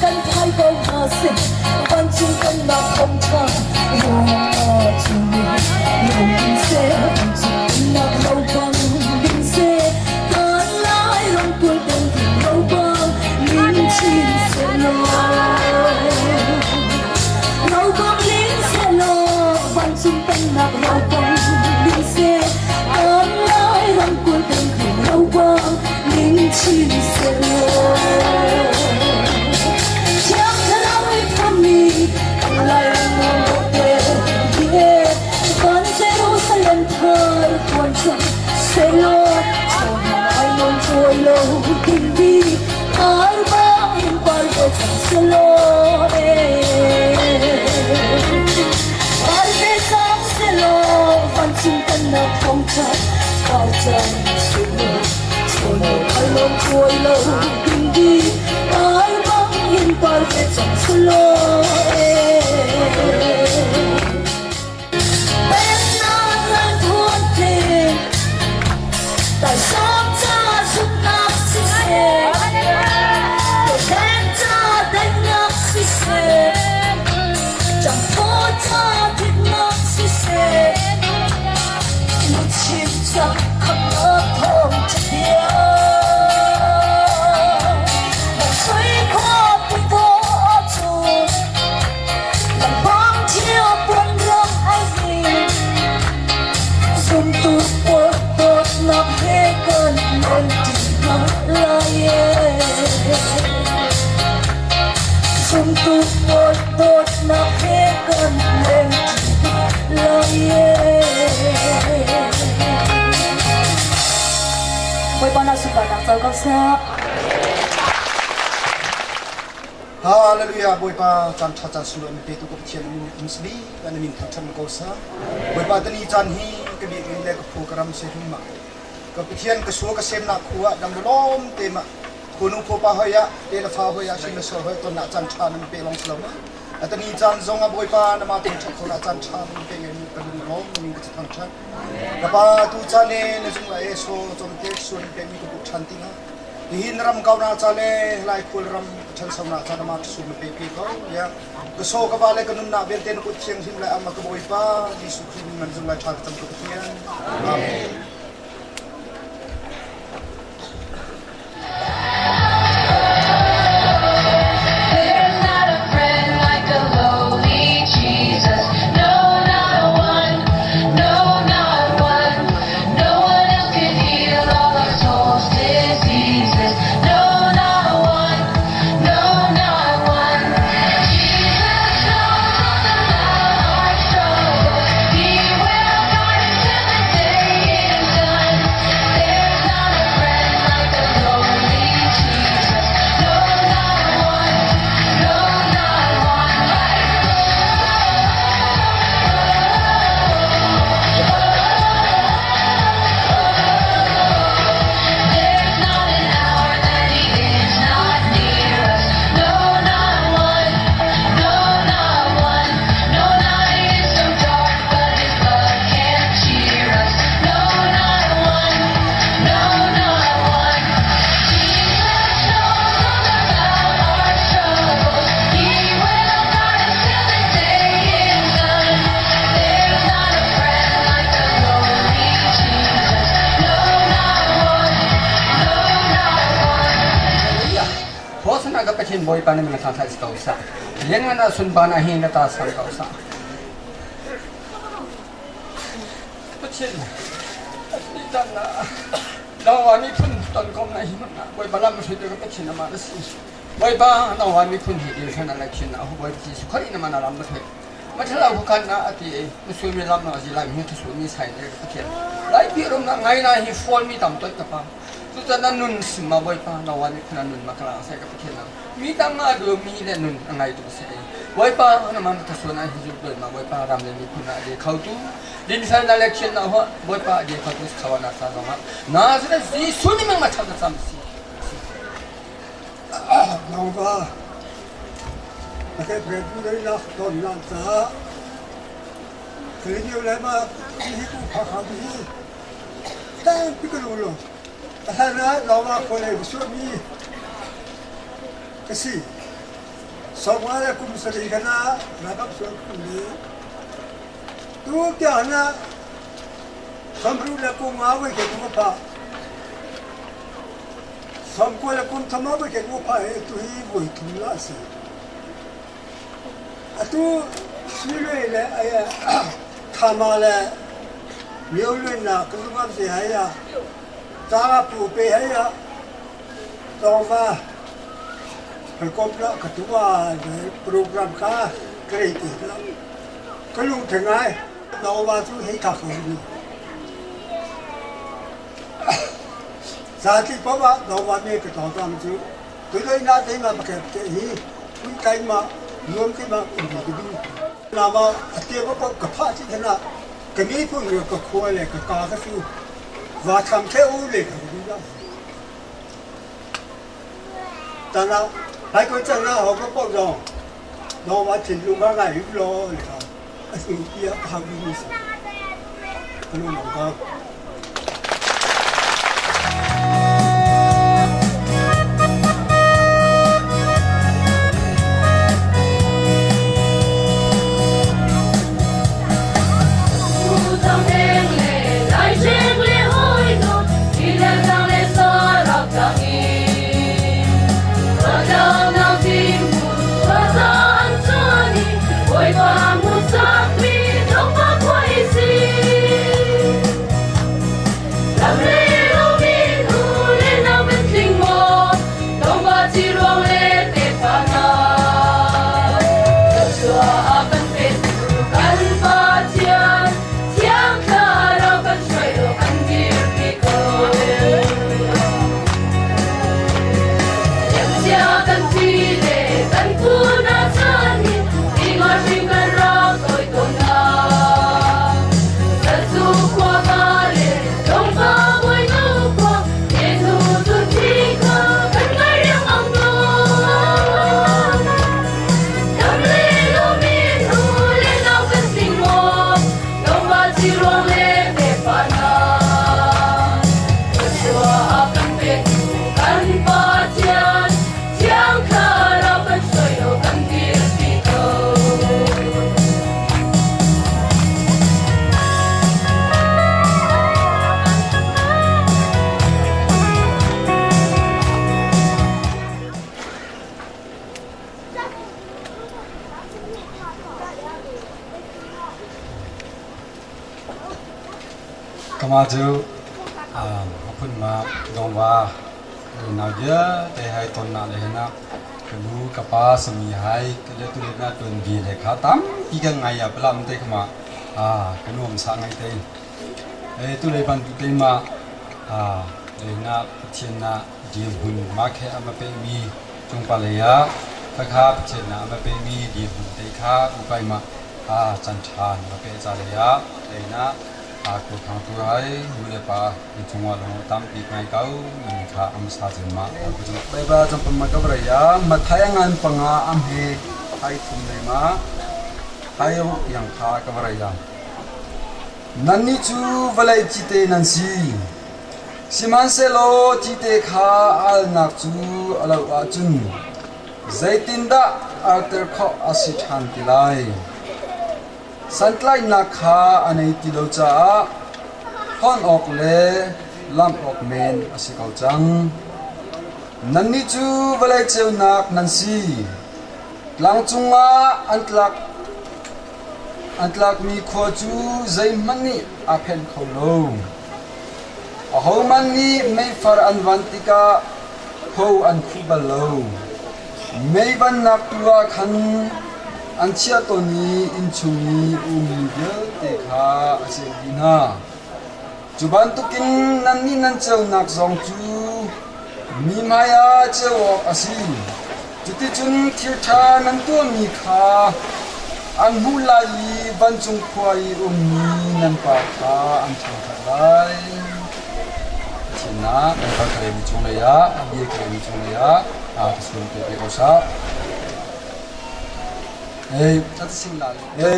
Kan phai ko hna seh vancung kan nak thawng ṭha Thiang Thlarau i phunmi Kan Jerusalem thar tuan cang sehlaw ai lawm tuai lo dingmi arba in par ve cang selaw par ve cang selaw vancung pennak thawngṭha par cang selaw ai lawm tuai lo dingmi arba in par ve cang selaw Tại sao cha giúp nạc si se Tôi cha đánh nạc si se Chẳng có cha thịt nạc si se Một chim chẳng khắp nạc thong chặt bia Một suy khoa bùi vô chu Làm bóng chiều buồn rong ai gì Zum tu por tot nak he kan len ti na la ye Zum tu por tot nak he kan len ti la ye Bawipa na sunparnak co ko seh. Hallelujah Bawipa caan ṭha caan sunglawi min petu ka Pathian um sbi kan min thangṭhat ko sa Bawipa tani caan hi ka biakinn le ka phu ka ram se hum ma ka Pathian ka suo ka semnak khu ah dam lawm te ma khunu phu pa hoi ah te la fa hoi ah shin la sor hoi ton na caan ṭha nan pe long slo ma atani caan zong a Bawipa na ma tung ṭhat na caan ṭha nan pe ngai ka lung lawm min ka thangṭhat ka pa tu caan ne na zung la e so chom te sun pe mi ka pu ṭhan ti na Nihin ram kau na ca le lai khual ram ṭhanso na ca nama sum pe pi ko ya ka so ka va le ka nunnak vialte na kut thiang hlim lai amma ka Bawipa Jesuh Khrih min man zung lai ṭha ka cam ka Pathian. Amen. There's not a friend like the lowly Jesus. No, not a one. No, not one. No one else can heal all our soul's diseases. No, not one. No, not one. Jesus knows all about our struggles. He will guide us till the day is Khua sana ka Pathian Bawipa na min thang thai ko sa. Lian ngan ah sunpa na hi na ta sang ko sa. Pathian ni tan na Dongwa miphun tonkom na hi na Bawipa lam hruaitu ka Pathian ama na si. Bawipa Dongwa miphun hi dil khan ala khin a hu Bawipa Jesuh Khrih na mana lam hruai. Mathala hu khan na ati e musul mi lam na ji lai mi thu mi sai le Pathian. Lai pi rom na ngai na hi fall mi tam toy ka pa. Cucaah na nun sim ma Bawipa na wan nih na nun ma kala sai ka Pathian na mi tang nga du mi le nun a ngai tu se Bawipa na man ka suan a hi zu doi ma Bawipa ram le miphun na de khau tu din sal na le khian na ho Bawipa de khau tu khawa na sa zong na sa Jesu ni mang ma cham na sam si Nangva a ke pre tu dei la ton na cha Kali le ma hi ku pha kha bi 但这个路路，他那老马过来不说你，可是，上完了公司里个那那个说你，都叫那，上不了公马位给我跑，上过了公他妈位给我跑，都一回头那是，啊都虽然嘞，哎呀，他妈嘞。 မျိုးလွင်နာကစုမစီဟယာသာပူပေဟယာတော့ဘာကောပလာကတူဝါโปรแกรมคาเกรดละကလုံထငိုင်းတော့ဘာသူဟိခါခူဇာတိပပတော့ဘာနေကတော့တမ်းကျူတို့တို့နာသိမပကဲဟိဝိကိုင်းမနုံကိမဥဒီနာမအတေဘပကဖာချိခနာ ကမိဖုန်ကခေါ်လေကကာကစုဝါထမ်ထဲဦးလေကဘူးလားတနာဘိုက်ကိုချနာဟောကပေါ့တော့တော့ဝါချင်လူမကယူလို့လေအစီပြဟာဘူးစဘလို့မော ကမာကျူအာအဖွန်မာဒေါဝါနာဂျာတေဟိုင်တွန်နာလေနာကလူကပါစမီဟိုင်ကလေတူနာတွန်ဘီလေခါတမ်ဒီကငိုင်ရပလမ်တေခမာအာကနုံစာငိုင်တေအဲတူလေပန်တေမာအာလေနာပချင်နာဒီဟွန်မာခေအမပေမီကျုံပါလေယာတခါပချင်နာအမပေမီဒီဟွန်တေခါဥပိုင်မာအာစန်ချာမပေကြလေယာလေနာ อากูทางตัวให้ดูเลปาจงว่าลงตามปีไงเก้านันคาอัมซาจินมากูจะไปบ้าจำเป็นมากับระยะมาทายงานปังอาอัมเฮไทยทุมเลยมาไทยยังคากับระยะนันนี่จูวลัยจิเตนันซีสิมันเซโลจิเตคาอัลนักจูอลาวอาจุนใจตินดาอัลเตอร์ขออาศิทันติไล สันไลนักขาอันนี้ติโลจ้าฮอนออกเลลำออกเมนอสิเกาจัง Nannih cu vawlei ceunak nan si. Tlang cungah an tlak an tlakmi khua cu zeihmanh nih aa phenh kho lo. Ahohmanh nih meifar an van tikah pho an khuh bal lo. Mei vannak tu ah khan an chiah tawn i innchung i ummi vialte kha a ceuh dih hna. Cu bantukin nannih nan ceunak zong cu mi hmaiah ceu awk a si. Cuticun thil ṭha nan tuahmi kha an hmuh lai i vancung khua i ummi nan Pa kha an thangṭhat lai. Pathian ah kan kal khalemi cunglei ah a bia khalemi cunglei ah a ka sung te pe ko sah. Ei, a sing la le.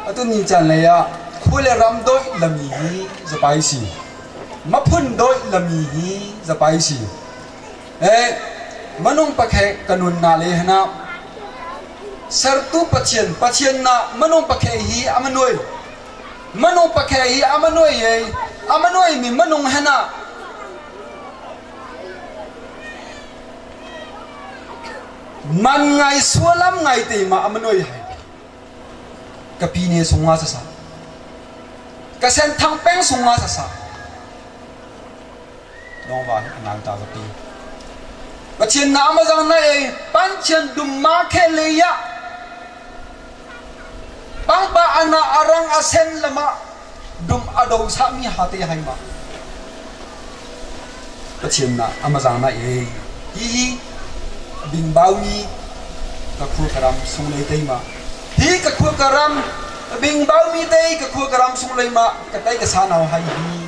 Atu ni caan lei ah khua le ram dawih lami hi zapai si. Maphun dawih lami hi zapai si. Manung pakhe kanun na le hana sertu Pathian Pathian na manung pakhe hi amanoi manung pakhe hi amanoi ei amanoi mi manung hana man ngai sualam ngai te ma amanoi hai ka pi ne sunga sa sa ka sen thang peng sunga sa sa Dongva hi angan ta ka pi. Pathian na amazang na ei panchian dumma khe le ya pangpa ana arang asen lama dum ado sa mi ha te hai ma Pathian na amazang na ei hi hi bing bau mi ka khu karam sung lei tei ma hi ka khu karam bing bau mi tei ka khu karam sung lei ma ka tai ka sa nau hai hi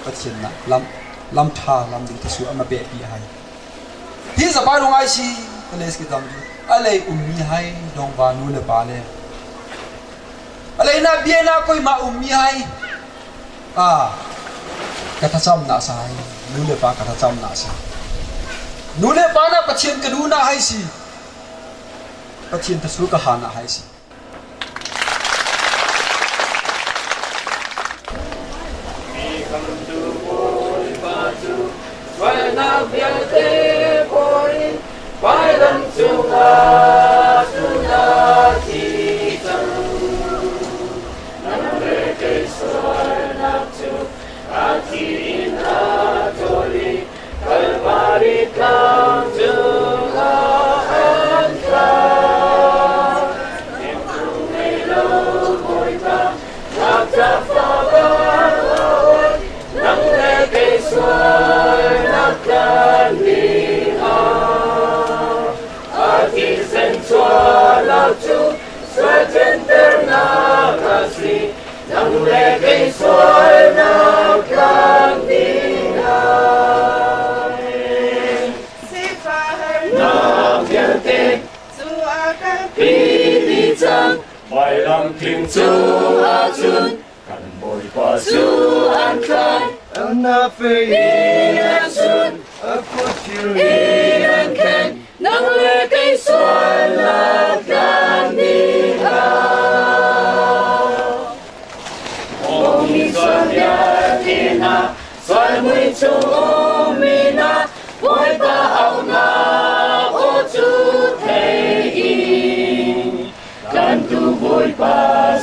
Pathian nak lam lam ṭha lam ding thesu ama pe pi hai hi zapa rung ai si pales ki dam alei ummi hai dong va nu le pa le alei na bia na koi ma ummi hai a ka thacham na sa hai nu le pa ka thacham na sa nu le pa na Pathian ka nu na hai si Pathian thasu ka ha na hai si Sualnak vialte phor in vailam cungah cun a thi cang. Nang le kei sualnak cu a thi in a ṭawl i Kalvari tlang cungah an tla. Hnemtu ngei lo Bawipa, ngakṭah fa bang a awi, nang le kei sualnak tlan ding ah. A thisen chuahnak cu sual thianternak a si, Nang le kei sualnak tlang ding ah. Sifah vialte cu a kan pi dih cang vailam thing cung ahcun kan Bawipa cu an tlai na fei in an sun a kut thil in an khen nang le kei sualnak tlan ding ah. Mi sual vialte hna sual mui chung ummi hna Bawipa auhnak aw cu thei in tlantu Bawipa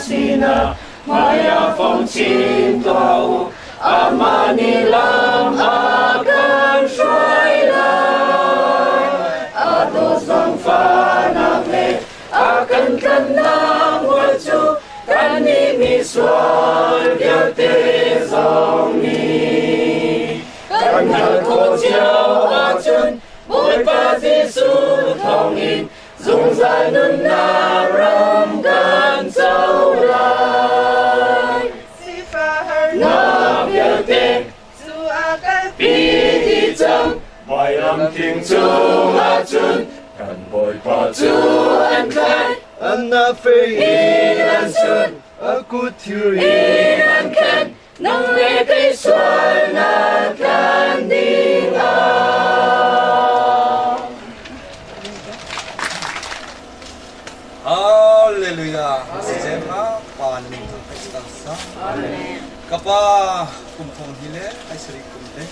sinah hmaiah fong chin tuah u amah nih lam a kan hruai lai a dawt zangfahnak le a kan tlanhnak hmual cu kannih misual vialte zong nih kan hngalh khawh cio ahcun Bawipa Jesuh thawngin zungzal nunnak ram kan co lai. Sifah-harnak vialte cu a kalpi dih cang vailam thing cungah cun kan Bawipa cu an tlai an fei in an sun a kut thir in an khen nang le kei sualnak tlan ding ah. Hallelujah. Sisem ha pa na min thang kai sa sa. Kapa kum thong hi le ai sari kum le.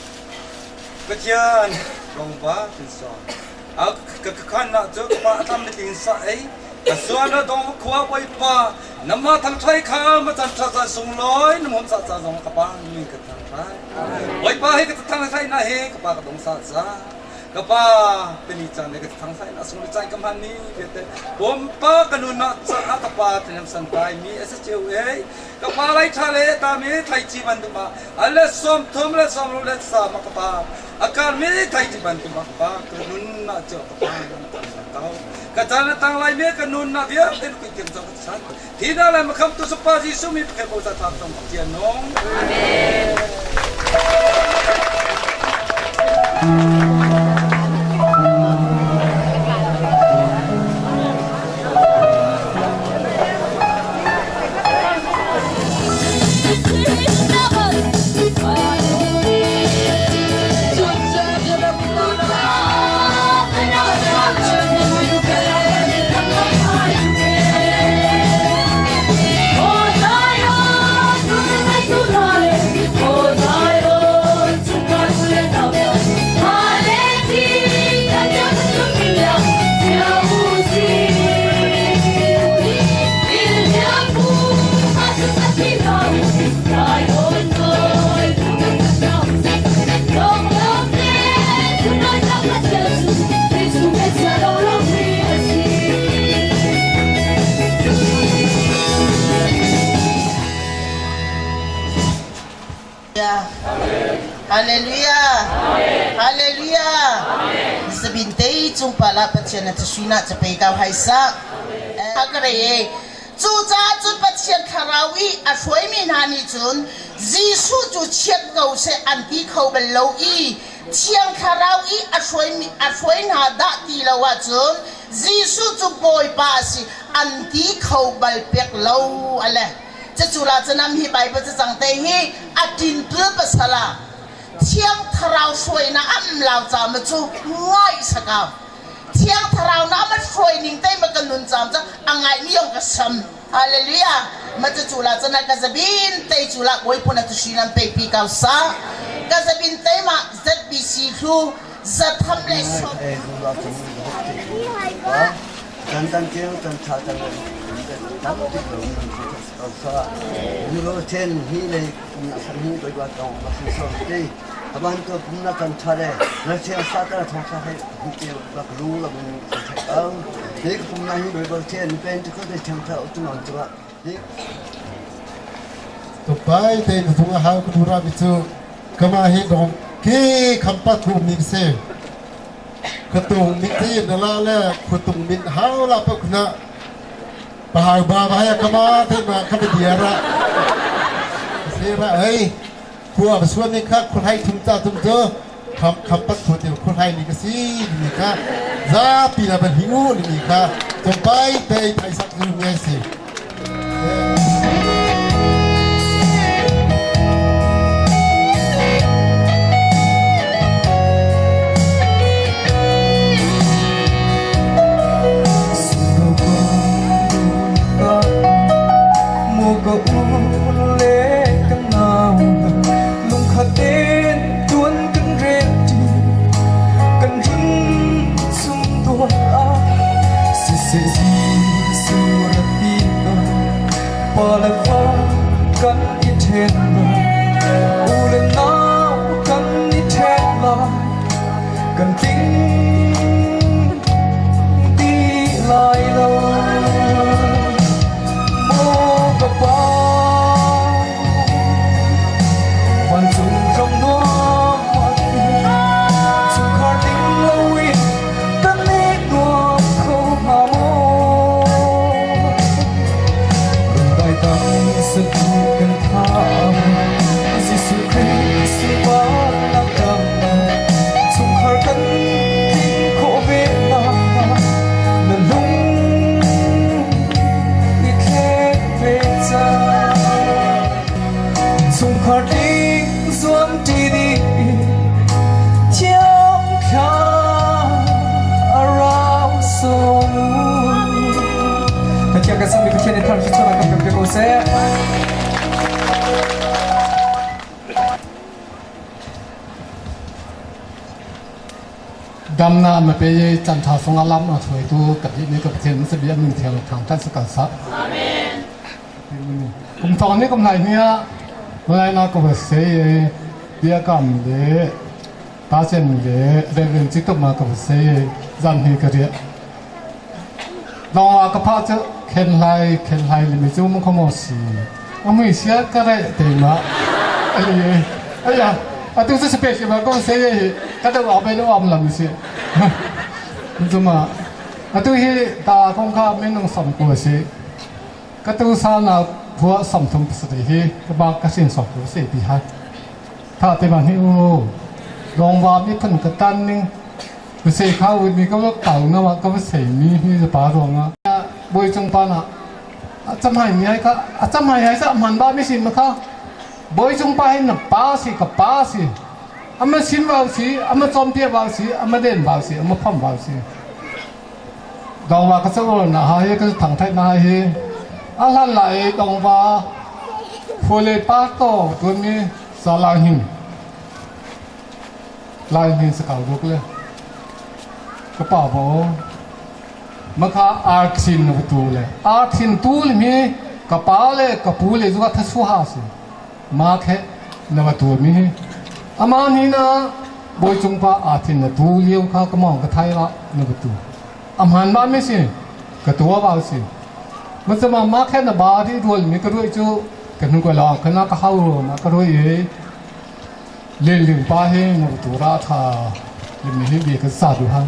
Pathian rongva kan sawm. A ka khan na cu ka pa tlam na tling sa ei. Ka suan na dong khua Bawipa nama thang thai kha ma chan tha chan sung loi na mom sa cha zong ka pa min ka thang thai. Bawipa he ka thang thai na he ka pa ka dong sa cha. Ka pa tani chan le ka thang thai na sung le chan ka man ni te pom pa ka nu na cha ka pa thanam san tai mi SSU ei ka pa lai tha le ta mi thai chi ban tu ma ale som thum le som ru le sa ma ka pa akar mi thai chi ban tu ma ka pa ka nun na cho ka pa tau ka chan tang lai me ka nun na vial ten ku tiam cho ka chan thi na lai ma kham tu sa pa Jesu mi phe bo sa tham tong tian nong. Amen. Hallelujah. Hallelujah. Sabin te cung pala Pathian na thasina cha pe kau hai sa. Hakare ye. Cu caah cun Pathian thlarau i a hruaimi hna nih cun Jesuh cu chiat ko seh an ti kho bal lo i Thiang Thlarau i a hruaimi a hruai hna dah ti lo ahcun Jesuh cu Bawipa a si an ti kho bal pek lo a le. Cucula canam hi Bible cacang te hi a ṭintul pasal ah Thiang Thlarau hruainak am lau ca ma cu ngaih sakau. Thiang Thlarau na ma hruai ning te ma ka nun cam ca a ngai mi yong ka sam. Hallelujah. Ma cu cu la cana ka zabin te cu la koi puna tu shi nan pe pi kau sa. Ka zabin te ma ZBC hlu zatham le som. Kan tan tiang kan tha tan tam tik lo kau sa. Euro ten hi le san hi doi ba tong ba so te. Aban to pumna kan tha le na chen sa ta thong sa he hu te ba lu la mun sa tha ang. Te pumna hi doi ba chen pen to ko te chang tha u tu non chu ba. To pai te na thung a hau ka dura mi chu kama hi dong ke khampa thu mi se khatung min ti na la le khutung min hau la pa khuna pahau ba ba ya kama te ma kha dia ra se ra ei khua ba suan ni kha khun hai thum ta thum to kham kham pat thu te khun hai ni ka si ni kha za pi la ban hingu ni kha tum pai te thai sak nu nge si. Ka u le ka nau lungkhatin tuan kan rel ti kan run sum tuan a si se si surati pa le fa kan i then lo u le nau kan i then lai kan ting ti lai lo mo ka pa vancung ram nuam chungkhar ding loin kan i nuam kho hnga maw rundai dang satu kan tham Jesuh Khrih sunparnak ram chungkhar kan tling khawh ve nakhnga na lung i thlek ve cang chungkhar tling zuam ṭi dih thiang thla rau sawm Pathian kan sami Pathian in thar chuah kan pe ko seh. Damna ma pe ye chan tha songa lam a thui tu ka bi ni ka pathian se bi min thiang thang tan se kan sa. Amen. Kum thong ni kum lai nia lai na ko se ye bia kam le ta chen le reverend chi tok ma ka se ye zan hi ka ria. Dong wa ka pha chu khen lai khen lai le mi chu mo khomo si. Amui sia ka re te ma. Ai ai ya. 啊，都是别什么讲谁，他都后边都暗临是，你知嘛？啊，都是大公卡没弄什过是，个都啥那破什通不是的去，个把个先说不是比哈，他对嘛？你哦，龙华咪喷个单呢，不是靠你个搞那嘛，个谁咪你是把龙啊？不中班啊，啊怎系你系个啊怎系系十万八咪是么卡？บอยจงไปนะป้าสิกับป้าสิอามาชินวาวสิอามาจอมเปียวาวสิอามาเด่นวาวสิอามาพ่อมวาวสิดองว่าก็จะโอนนะฮะก็จะถังไทยนะฮะอาลันไหลดองว่าฟูเลป้าโตตัวนี้สาลาหินลายหินสกาวลุกเลยกระเป๋าโบมะขาอาทินตูเลยอาทินตูเลยมีกระเป๋าเลยกระปูเลยจุกทัศวาสิมาแค่นวัตัวมีอามานี่นะบอยจงปาอาทินนะตูเลี้ยวข้ากระมองกระไทยละนวัตัวอามันบ้านไม่สิกระตัวบ้าสิมันจะมามาแค่นบาที่รวยมีกระรวยจูกันนุ่งก็ลองขณะก็เข้านะกระรวยเล่นหนึ่งป้าให้นวัตัวราชาเล่นมีให้เบียกันสาดูฮะ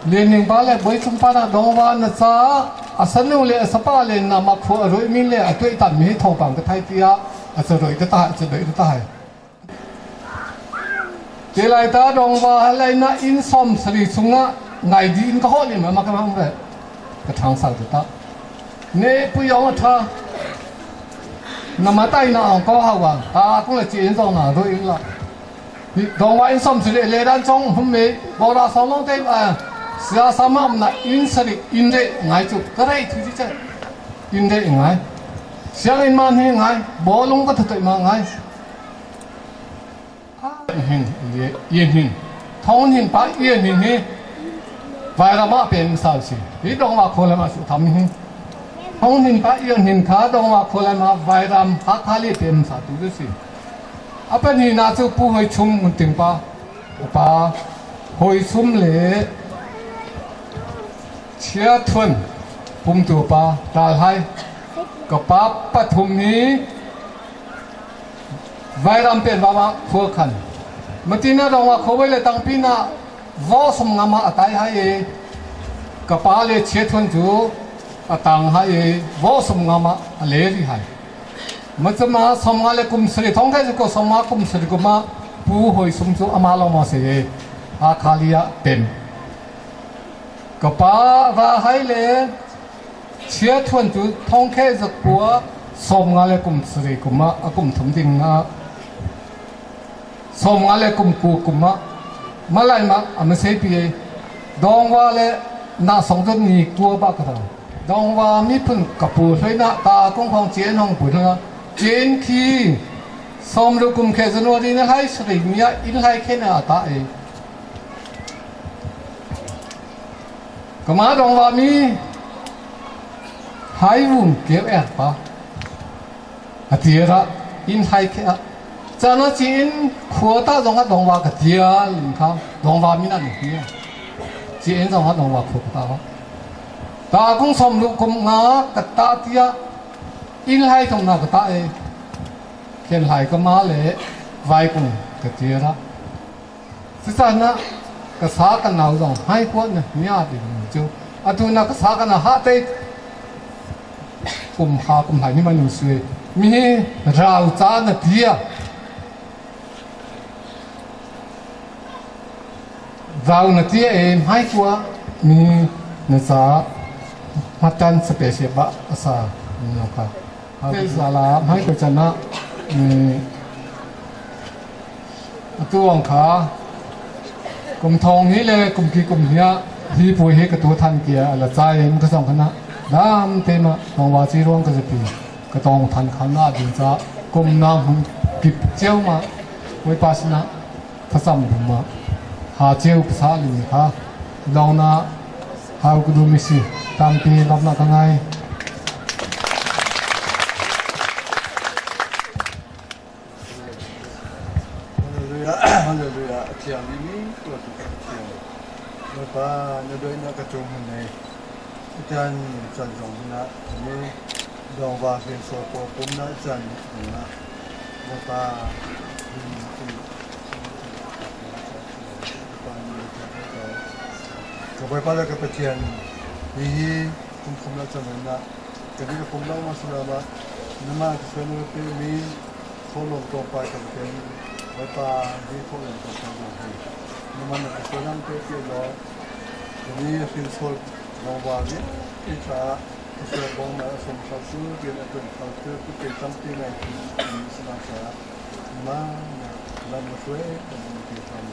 เล่นหนึ่งป้าเลยบอยจงปานะดองวานนะจ้าอาศัยนู่นเลยอาศัยป้าเลยนะมาขวดรวยมีเลยอาตัวตัดมีให้ทองปังกระไทยเตียอาจจะรวยก็ตายจะรวยก็ตายเจลัยตาดองว่าอะไรนะอินซอมสลีสุงะไงดีอินก็ฮอนี่มันมากมันแบบกระทางสาวตาเนี่ย不要我他那么大那昂高好啊啊，讲来钱上哪都有了。你ดองว่าอินซอมสลีเลดันจงผมไม่บอกเราสองน้องเต็มอ่ะเสียสามนะอินสลีอินเดไงจุกระไรทุกที่จะอินเดไงเสียงอินมันให้ไงบอลงก็ถอยมาไงหินเย็นหินท้องหินปะเย็นหินนี่ไวรามาเป็นสาวสิที่ดองว่าคนละมาสุทำหินท้องหินปะเย็นหินขาดองว่าคนละมาไวรามฮักฮาลีเป็นสาวดูสิอาเป็นหินอาจจะผู้ให้ชุ่มมันถึงปะปะหอยชุ่มเหล่เชียทวนปุ่มตัวปะตาให้กับป้าปฐุมนี้ไวรัมเป็นว่ามาขัวขันมันที่น่าเราว่าเขาไว้เลยตั้งปีน่ะว่าสมงามาตายให้กับป้าเลยเชียทวนจูตั้งให้ว่าสมงามาเลรีให้มันจะมาสมงาเลยกุมสริท้องแค่จะก็สมมากุมสริกุมาผู้หอยสมจูอามาลงมาเสียอาคาลียเป็นกับป้าว่าให้เลยเชียทวนจูท้องแค่จะกลัวสมงาเลยกุมสริกุมาอกุมถุงดิ่งนะสมงาเลยกุมกูกุมามาไล่มาอามาเสียปีดองว่าเลยน่าสงสารนี่กลัวบ้ากระดองว่ามีพึ่งกับปูช่วยนะตากงของเจียนของปุ๋ยนะเจียนขี้สมรุกุมแค่จนวันนี้ให้สริมีอินให้แค่น่าตาเองก็มาดองว่ามีหายวุ่นเก็บแอบปะอาเดียระอินไฮแค่จานจีนขวดตาจงก็ดองว่ากเดียลิงเขาดองว่ามีนั่นนี่จีนจงก็ดองว่าขวดตาตาคงสมรุกมงากตาเตียอินไฮตรงนากตาเอเขียนไหก็มาเลยไว้กุงกเดียระสิจานะกษากันเอาจงให้ขวดเนี่ยมีอะไรจูอาตูนักษากันหาเตกุมหากุมไหนี่มันอยู่สวยมีเราจานเดียเราเดียเองให้กว่ามีเนื้อมาตันสเปเชียบะอาสาเนาะครับเทศลาให้กว่านะมีตัวองขากุมทองนี้เลยกุมกีกุมเนี้ยที่ป่วยเฮกตัวทันเกียร์ละใจมันก็สองคณะดำเต็มตองวาจีร่วงก็จะปีก็ต้องทันขันหน้าดินจ้ากลมน้ำหุ่นกิบเจ้ามาไว้ปัสนะพระสัมภมาหาเจ้าภาษาลิงค่ะ Lawngna hau ka duhmi si. Tampi lawmhnak ka ngai. Hallelujah, hallelujah, a thiang bikmi tuahtu ka Pathian. Bawipa, na dawtnak ka cung hun ei. Tutan caan zong hun ah ni dongva hrinsor pawl pumnak caan hun ah Bawipa Ka Bawipa le ka Pathian, hihi kum thum le caan hun ah ka nih ka pum lo ma si lo ma nama ka sual na pemi thawhlawm tlawmpal kan ken Bawipa hi thawhlawm tlawmpal zong hi nama na ka sual nang te ti law ni hrinsol longwa vialte caah ka sual bong na a som kho tu rian a tuan kho tu ku pe tampi ngai ti si na caah ma na lam na hruai kan ti tham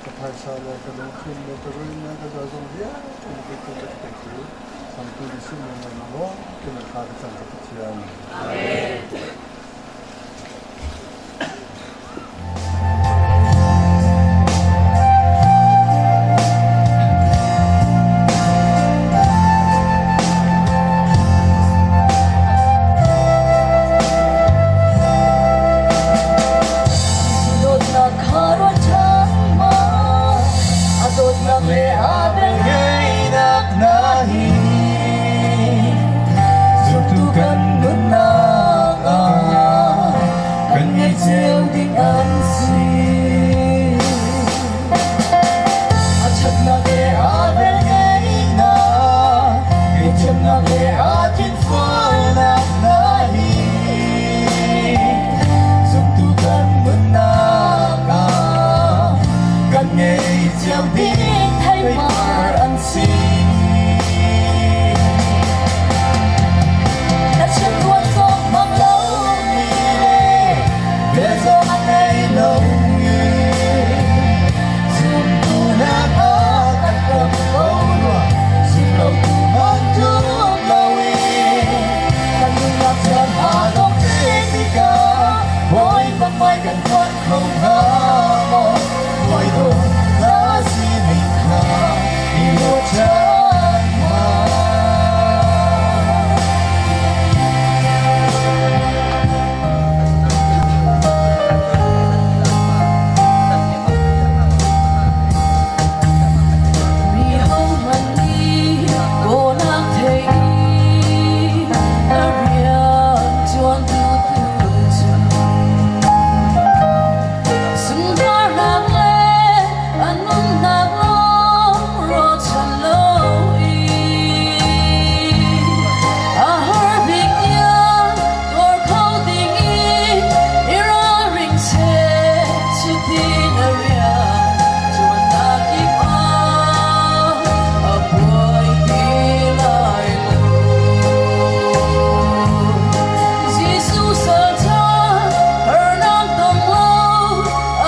ka phaisa le ka lungthin le ka ruin le ka zong vialte na pe tu ka pe tu Sangtu Jesuh min na maw ti na thla ka cam ka Pathian. Amen. Dawtnak kha ruat ṭhan ma, a dawtnak le a velngeihnak hna hi zumtu kan nunnak ah kan ngeih cio ding an si. A ṭhatnak le a velngeihnak, ngaihthiamnak le a thinfualnak hna hi zumtu kan nunnak ah kan ngei cio ding theipar an si. Na chim ruat zong mang lomi le bia zong a ngei lomi zumtu nak ah kan ram ko rua zumlotu bantuk loin kan nunnak caan aa dawh tikah Bawipa hmai kan tuan kho hnga maw? Hawi dawt na sining kha i ruahchan hmanh. Mi hohmanh nih kawlnak thei i na rian ṭuantu tu cu sunparnak le a nunnak lawng ruahchan loin a har bik tiang tuar kho dingin i ralring seh cuti na rian ṭuannak kip ah a buai ti lai lo. Jesuh salṭha harnak tong lo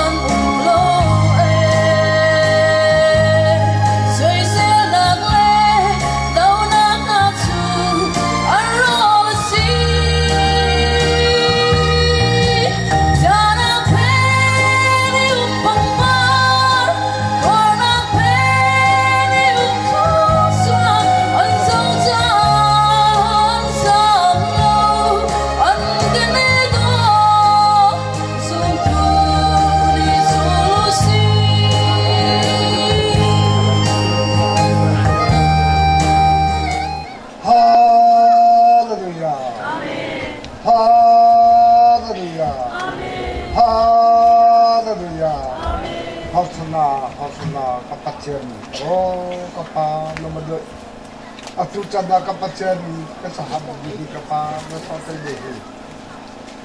an um lo ee. Soiselnak le donak hna cu an rawl a si. Canak phen i um pangpar, tuarnak phen i um khuasuak, an zoh caah an zaam lo, an kan i daw, zumtu nih zul u sih. Hallelujah. Hallelujah. Hallelujah. Hosana, Hosana, ka Pathian. Oh, ka pa na ma doi. Atu chan ah ka Pathian ka saham hi ka pa na sa te de hi.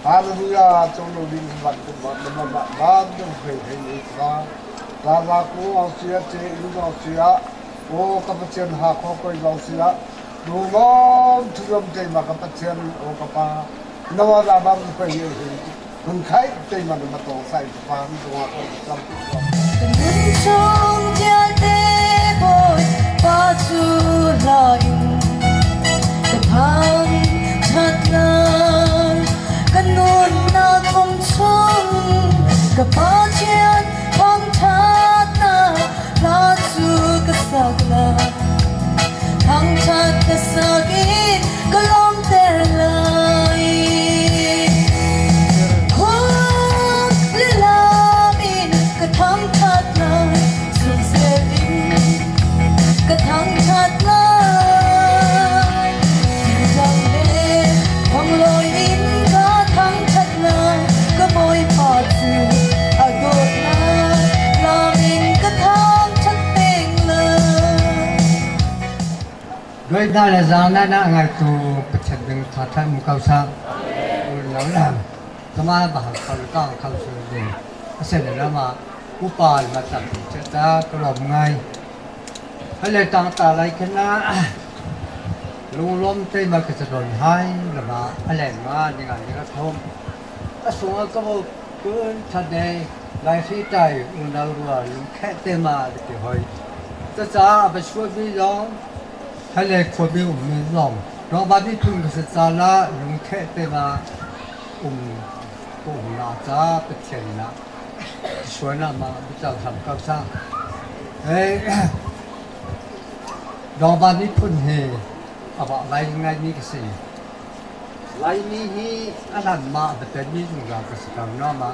Hallelujah, chung lo ding van kum ba na ma ba ba dong hei hei ni ka. La la ku au sia che in au sia. O ka Pathian ha kho koi au sia. Lungom thulom te ma ka Pathian o ka pa. Nawa la bang ko hi hi. Hun khai te ma ma to sai pa mi do ko sam pi ko. Nun chung vialte Bawipa cu hla in ka thangṭhat lai. Ka nunnak kum chung ka Pathian thangṭhatnak hla cu ka sa. sak lai. Thangṭhat ka sak in ka lawmhter lai. Khuang le lam in ka thangṭhat lai, zumhfek in ka thangṭhat lai. Tingtang le thonglawi in ka thangṭhat lai, ka Bawipa cu a dawtnak lam in ka thangṭhat peng lai. Doi hna le zaang na na ngaitu Pathian ding tha tha mu kau sa. Lo lam kama ba khal ka khal su ding. Ase le lama upa ma tam che ta ka lom ngai. Hale tang ta lai khana lunglom te ma ka chadon hai lama ale ma ninga ninga thom. Asunga ka bo kun thade lai hri tai unau rua lung khe te ma te hoi. Ta cha ba shua bi long hale khua bi um mi long rong ba bi thun ka sa la lung khe te ma um ko na cha Pathian na suai na ma bi chau sam kau sa. Hey dong ba ni phun he aba lai ngai ni ka si. Laimi hi a hlan ma a pen mi zungzal ka si ko na ma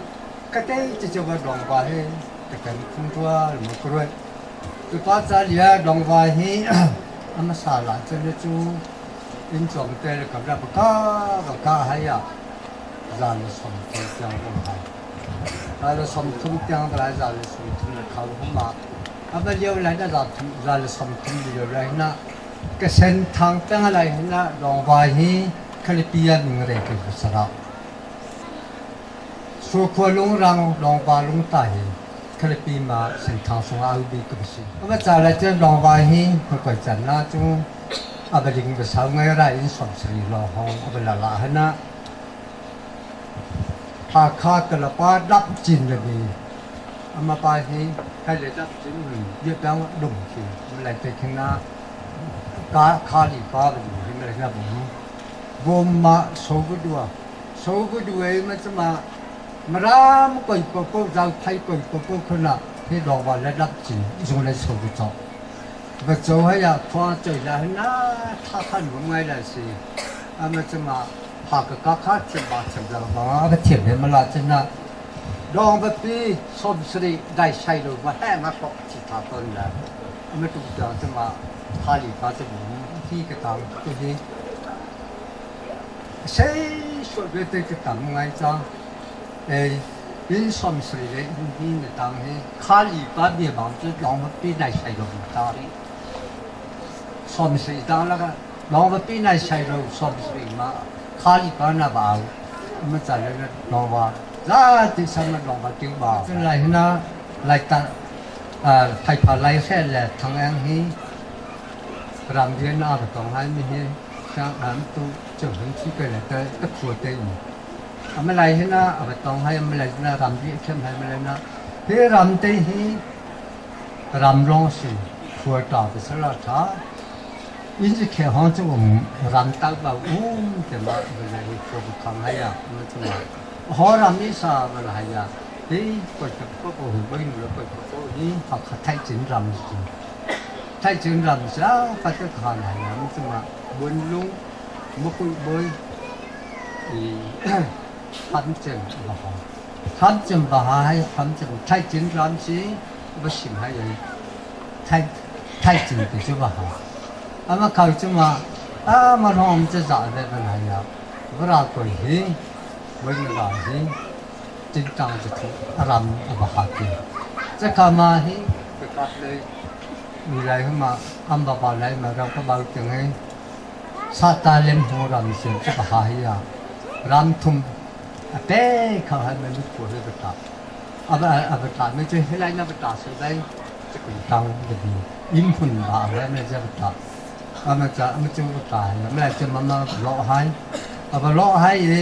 ka te che che wa dong ba he ka kan khung tua mo kruai. Tu pa cha lia dong ba hi ama sa la chen le chu in chom te le kam ra ka ba ka hai ya zan le som thum tiang bom hai. Zan le som thum tiang ba lai zan le som thum le khau hum ma. Aba liu lai na zan le som thum liu lai na ka sen thang tang lai na dong ba hi khalipia ning re ke sara. Su khua lung rang dong ba lung ta hi khalipi ma sen thang sung au bi ka si. Aba cha lai chen dong ba hi ko ko chan na chu aba ling ba sau ngai ra in som sri lo hong aba la la hana. Ha kha ka la pa dap chin le bi ama pa hi khai le dap chin ye bang dum ki lai te khing na ka kha li pa ba ju hi me na bu bom ma so gu dua so gu du ei ma chama maram koi ko ko zau thai koi ko ko khuna he do ba le dap chin zong le so gu cho ba cho ha ya thwa choi la na tha khan bu ngai la si ama chama ha ka ka kha chin ba chin la ba ba thiam he ma la chin na dong ba pi som sri dai sai lo ma ha ma so chi tha ton la ama tu da chama tha li pa cha bu ti ka tang tu hi sei so be te ka tam ngai cha ei in som sri le in hi na tang he kha li pa bi bang chu long ba pi nai sai lo ta ri som sri ta la ka long ba pi nai sai lo som sri ma kha li pa na ba ma cha le long ba za ti sam ma long ba ting ba chu lai na lai ta phai pha lai khe le thang ang hi ram rian na ba tong hai mi hi sang am tu chung hung chi ke le te ta khu te ni ama lai hi na aba tong hai ama lai na ram ri khem hai ma lai na he ram te hi ram rong si khua ta ba sa la tha in ji khe hong chu um ram ta ba um te ma ba lai khu bu kham hai ya ma chu ma ho ram ni sa ba la hai ya he ko ta ko ko hu ba ni lo ko ko ni ha kha thai chin ram si thai chin ram sa pa te kha na ya ma chu ma bun lung ma kui boi i tham chen ba ha tham chen ba ha hai tham chen thai chin ram si ba sim hai yi thai thai chin te chu ba ha ama khau chu ma a ma rom che za ve ba na ya bra ko hi boi na hi chin tang chu thu ram ba ha ki che kha ma hi ka ka le mi lai ma am ba ba lai ma ra ka ba chang hai sa ta lem hu ram sim chu ba ha hi ya ram thum a pe kha hai ma lu pu he ba ta aba aba ta me chu he lai na ba ta se dai chu kun tang de bi im hun ba le me ja ba ta ama cha ama chu ba ta na me cha ma ma lo hai aba lo hai ye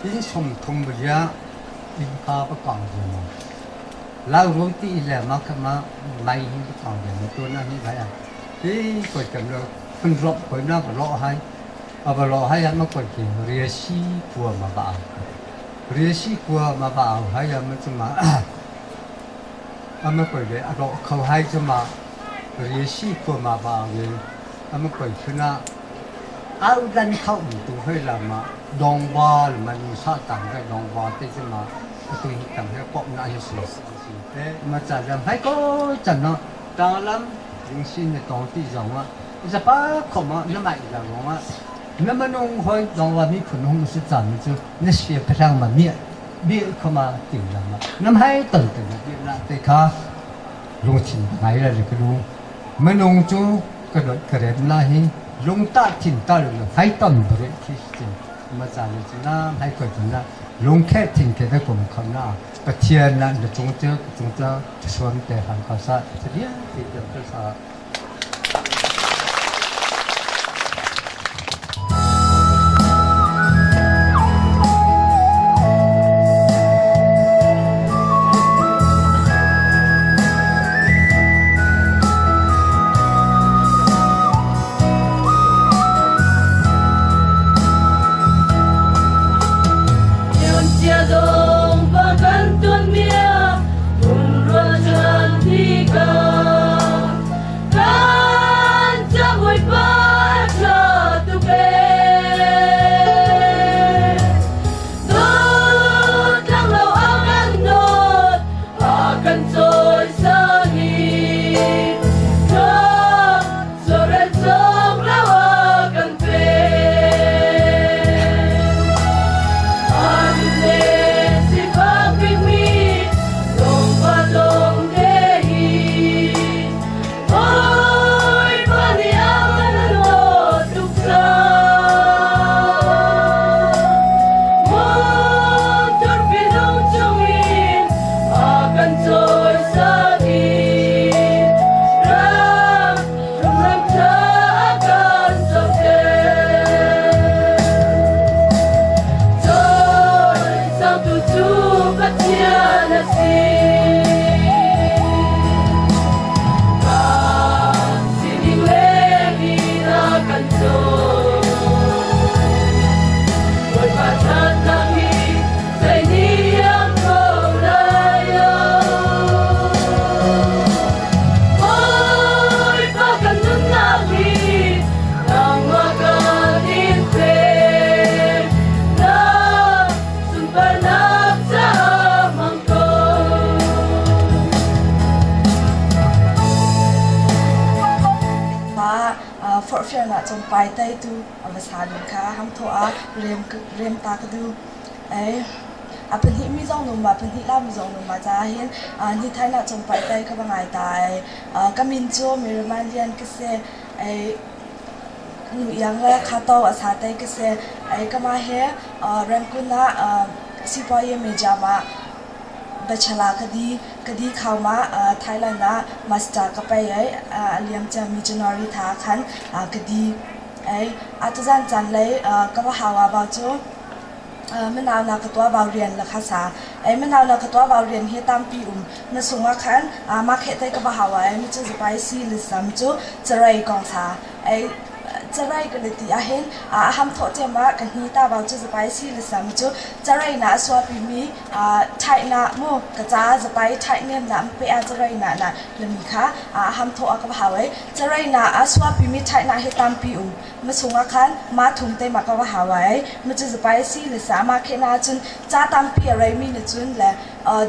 in som thum ba ya in ka ba kang je ma lao ro ti le ma kha ma mai hin ba kang je ma tu na hi bhai a hi ko cham lo phun rop ko na ba lo hai aba lo hai ma ko ki ria si pua ma ba ria si pua ma ba hai ya ma chu ma ama ko le a ro khau hai chu ma Riasi khua ma ba ge ama koi khuna au dan khau tu hoi la ma dong ba ma ni sa tang ga dong ba te che ma tu hi tang he pop na hi si si ma cha lam hai ko chan no ta lam ling sin ne tong ti zong a za pa kho ma na mai la rong a na manung hoi dong wa mi khun hung si chan chu na sia phang ma mi bi kho ma ti la ma nam hai tan te bi na te kha lungthin ngai la le ka lu minung cu ka dot ka rem la hi lungta thin ta lu hai ton bere thi sin ma cha le chu na hai ko chu na lungkhe thin ke da kum kham na pathian na na chung che chung cha suam te han kha sa che ti te sa. Pai tai tu ava salin kha ham tho a rem rem ta ka du ai a pahnih mi zong nu ma pahnih la mi zong nu ma cha hin ni thai na chong pai tai ka bangai tai ka min chu mi roman lian ka se ai nu yang la kha to a sa tai ka se ai ka ma he Rangoon na sipayi me jama bachala kadi kadi khawma Thailand na master ka pai ai aliam cha mi January tha khan kadi ai atazan chan lei ka wa hawa ba chu manaw na ka tua bau rian la kha sa ai manaw na ka tua bau rian hi tampi um na sunga khan ma khe tai ka ba hawa ai mi chu pai si le sam chu charai kong sa ai charai ka le ti a hen a ham tho che ma ka ni ta bau chu pai si le sam chu charai na swa pi mi a thai na mo ka cha zapai thai nem na pe a charai na na le mi kha a ham tho a ka ba hawa charai na a swa pi mi thai na he tampi um ma sunga khan ma thum te ma ka wa hawa ai ma chu zapai si le sa ma khe na chun cha tampi a rai mi na chun le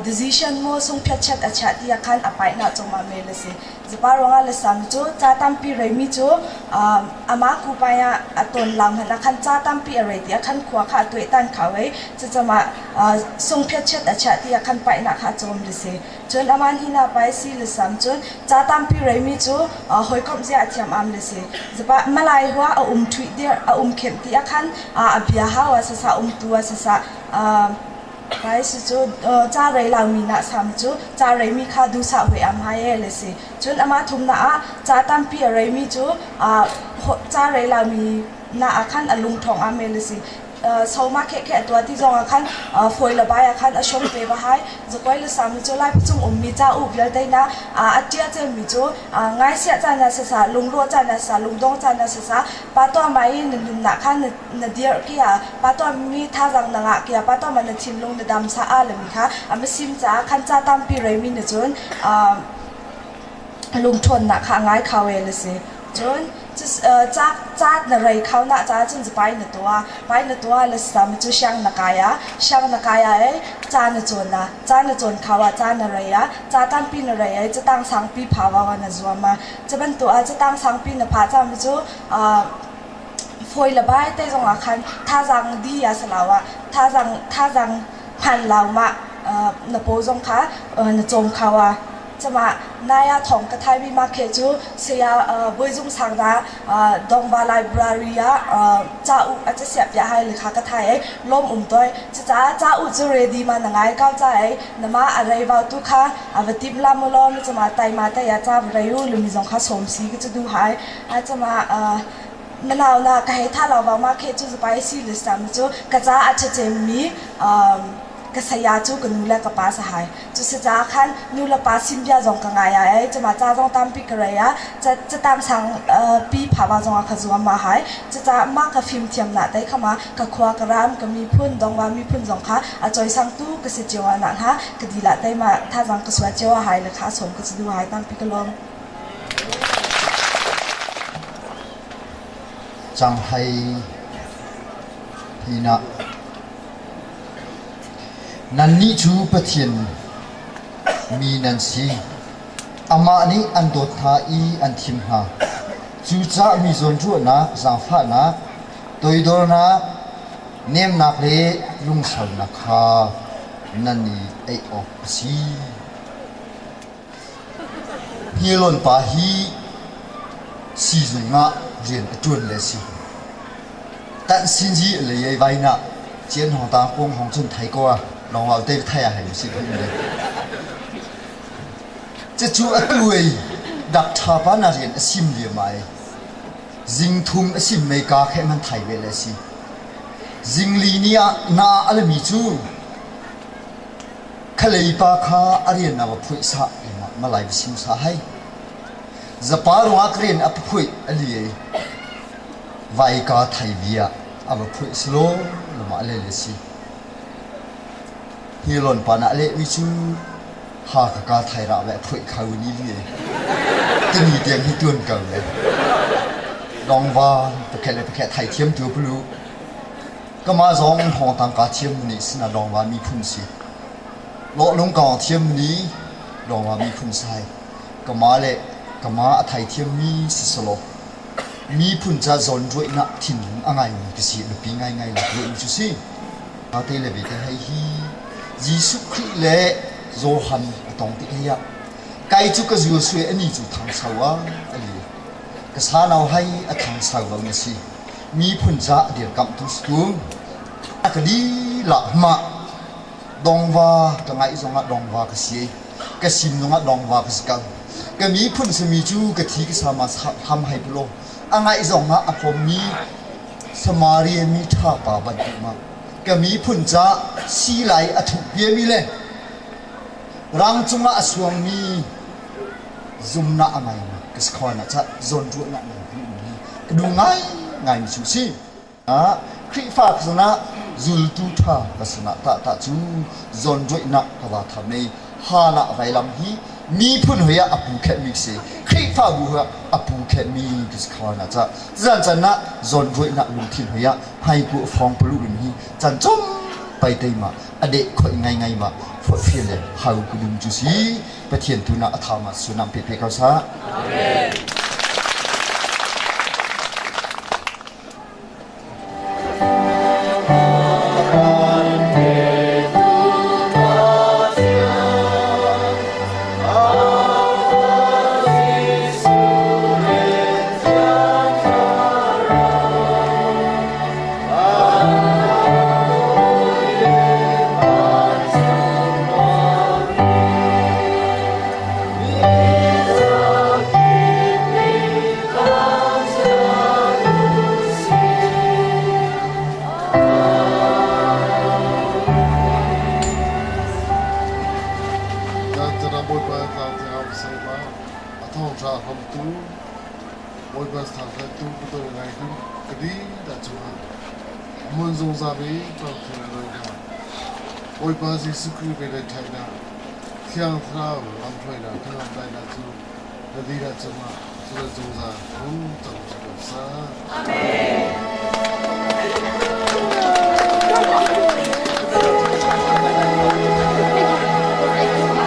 decision mo sung phet chat a chat ti khan a pai na choma me le se zapa ronga le sam chu cha tampi rai mi chu ama ku pa ya aton lang han khan cha tampi a rai ti khan khwa kha tuai tan kha wei chu chama sung phet chat a chat ti khan pai na kha chom le se chun aman hi na pai si le sam chun cha tampi rai mi chu hoi kom zia thiam am le se zapa malai huwa a thui der a khem ti khan a bia hawa sa sa tu sa sa pai si chu cha rei lang mi na sam chu cha rei mi kha du sa hui am hai le se chun ama thum na a cha tampi a rei mi chu a cha rei lang mi na a khan a lung thong a me le se so ma khe khe tua ti zong a khan foi la bai a khan a shom pe ba hai zakoi le sam chu lai chung mi cha u bial te na a atia che mi chu ngai sia cha na sa sa lung ro cha na sa lung dong cha na sa sa pa to mai nun na khan na dir kia pa to mi tha jang na nga kia pa to ma na thin lung na dam sa a le mi kha a ma sim cha khan cha tam pi rei mi na chun. Lungṭhawnnak kha a ngai kho e na si. Cun ca na rei kho na caah cun pai na tuah. Pai na tuah le sam cu siang na kai ah, siang na kai ah ei ca na cawn ah, ca na cawn kho ah ca na rei ah, ca tampi na rei ai catang sangpi pha wa na zuam ah. Cu bantuk ah catang sangpi na pha cang cu fawi le bai te zong ah khan thazaang di ah salaw ah thazaang thazaang hman lo ma na paw zong kha na cawm kho ah. Cama nai ah thawng ka thaimi mah khe cu saya Bawi Sang da Dongva Library ah cauk a ca siah piah hai le kha ka thai ai lawm um toi. Cucaah cauk cu ready ma na ngai kau ca ai nama a rei vau tu kha a va tim la mu law cama taima te ya ca va rei u lumi zong kha sawm si ka cu du hai. Cama manau na ka hei tha lo vau ma khe cu zapai si le sam cu ka ca a ṭha mi ka saya cu ka nu le ka pa sahai. Cusicaah khan nu le pa sin bia zong ka ngai ai ai cuma ca zong tampi ka rei ah catang sang pi phava zong ah ka zuam ma hai. Cucaah mah ka fim thiam na te khama ka khua ka ram ka miphun dongva miphun zong kha a cawisang tu ka si cio ah na hna ka dila te ma thazang ka sua cio ah hai le kha som ka du hai tampi ka lawm. Chang hai hina Nannih cu Pathian mi nan si. Amah nih an dawt hna i an thim hna. Cucaah mi zawnruahnak, zaangfahnak, toidornak, nemnak le lungsaunak kha nan i eih awk a si. Hnilawn pa hi siizung ah rian a ṭuan le a si. Tanh sinji a lei ei vai na cian hong tang pung hong chun thai ko a long wal te thai a hei si phun le. Cucu a tu ei dak ṭha pa na rian a sim liam ai. Zing thum a sim mei ka khe man thai ve le si. Zingli ni ah na alami cu Khalei pa kha a rian a va phuih sah malai va sim sa hai. Zapa ruangah ka rian a phuih a li ei. Vai ka thai bia a va phuih silo lama le le si. Hi lon pa na le mi cu ha ka ka thai ra ve phuih khau ni li ei. Tini tiang hi tuan ko le. Dongva pakhet le pakhet thai thiam tu pulu. Kamah zong hawngtang kaa thiam nih sinah Dongva miphun si. Lawhlung kong thiam ni Dongva miphun sai. Kamah le kamah a thai thiammi si selaw miphun ca zawn ruaihnak thinlung a ngaimi ka si nupi ngaingai lak ruaihmi cu si. Te le ve te hei hi Jesuh Khrih le Johan a tong tik hei ah kai cu ka zul sue ani cu thangso ah a li. Ka sanau hai a thangso lo na si. Miphun ca dirkamhtu si tu ka lila hmah dongva ka ngaih zongah dongva ka si ka sim zongah dongva ka si ko ka miphun simi cu ka thi ka sama ham hai pulo a ngaih zongah a hlawmmi Samaria mi ṭha pa bantuk ma ka miphun ca si lai a thuh piami le rang cungah a suangmi zumnak a ngai ma ka si kho na ca zawn ruahnak ngai ka duh ngai ngai mi cu si. Khrihfa ka sinah zultu ṭha ka sinah tah tah cu zawnruaihnak ka va tham i Hana vailam hi miphun hoi ah a pu khenhmi si. Khrihfabu hoi ah a pu khenhmi ka si kho na ca zan can ah zawnruaihnak lungthin hoi ah hmaiku fong palu in hi can cum pai te ma a deh khoi ngai ngai ma fawt le hau kudum cu si Pathian tu na a tha ma sunam pe pe ko sa. Amen. Bawipa thangṭhattu pato ngai tu ka di dah cungah mun zungzal i ṭangthil a roi hna. Bawipa Jesuh Khrih ve le ṭhaihnak, Thiang Thlarau lamhruainak hnangam dainak cu Na dira cungah zungzal hung cang ko sah. Amen.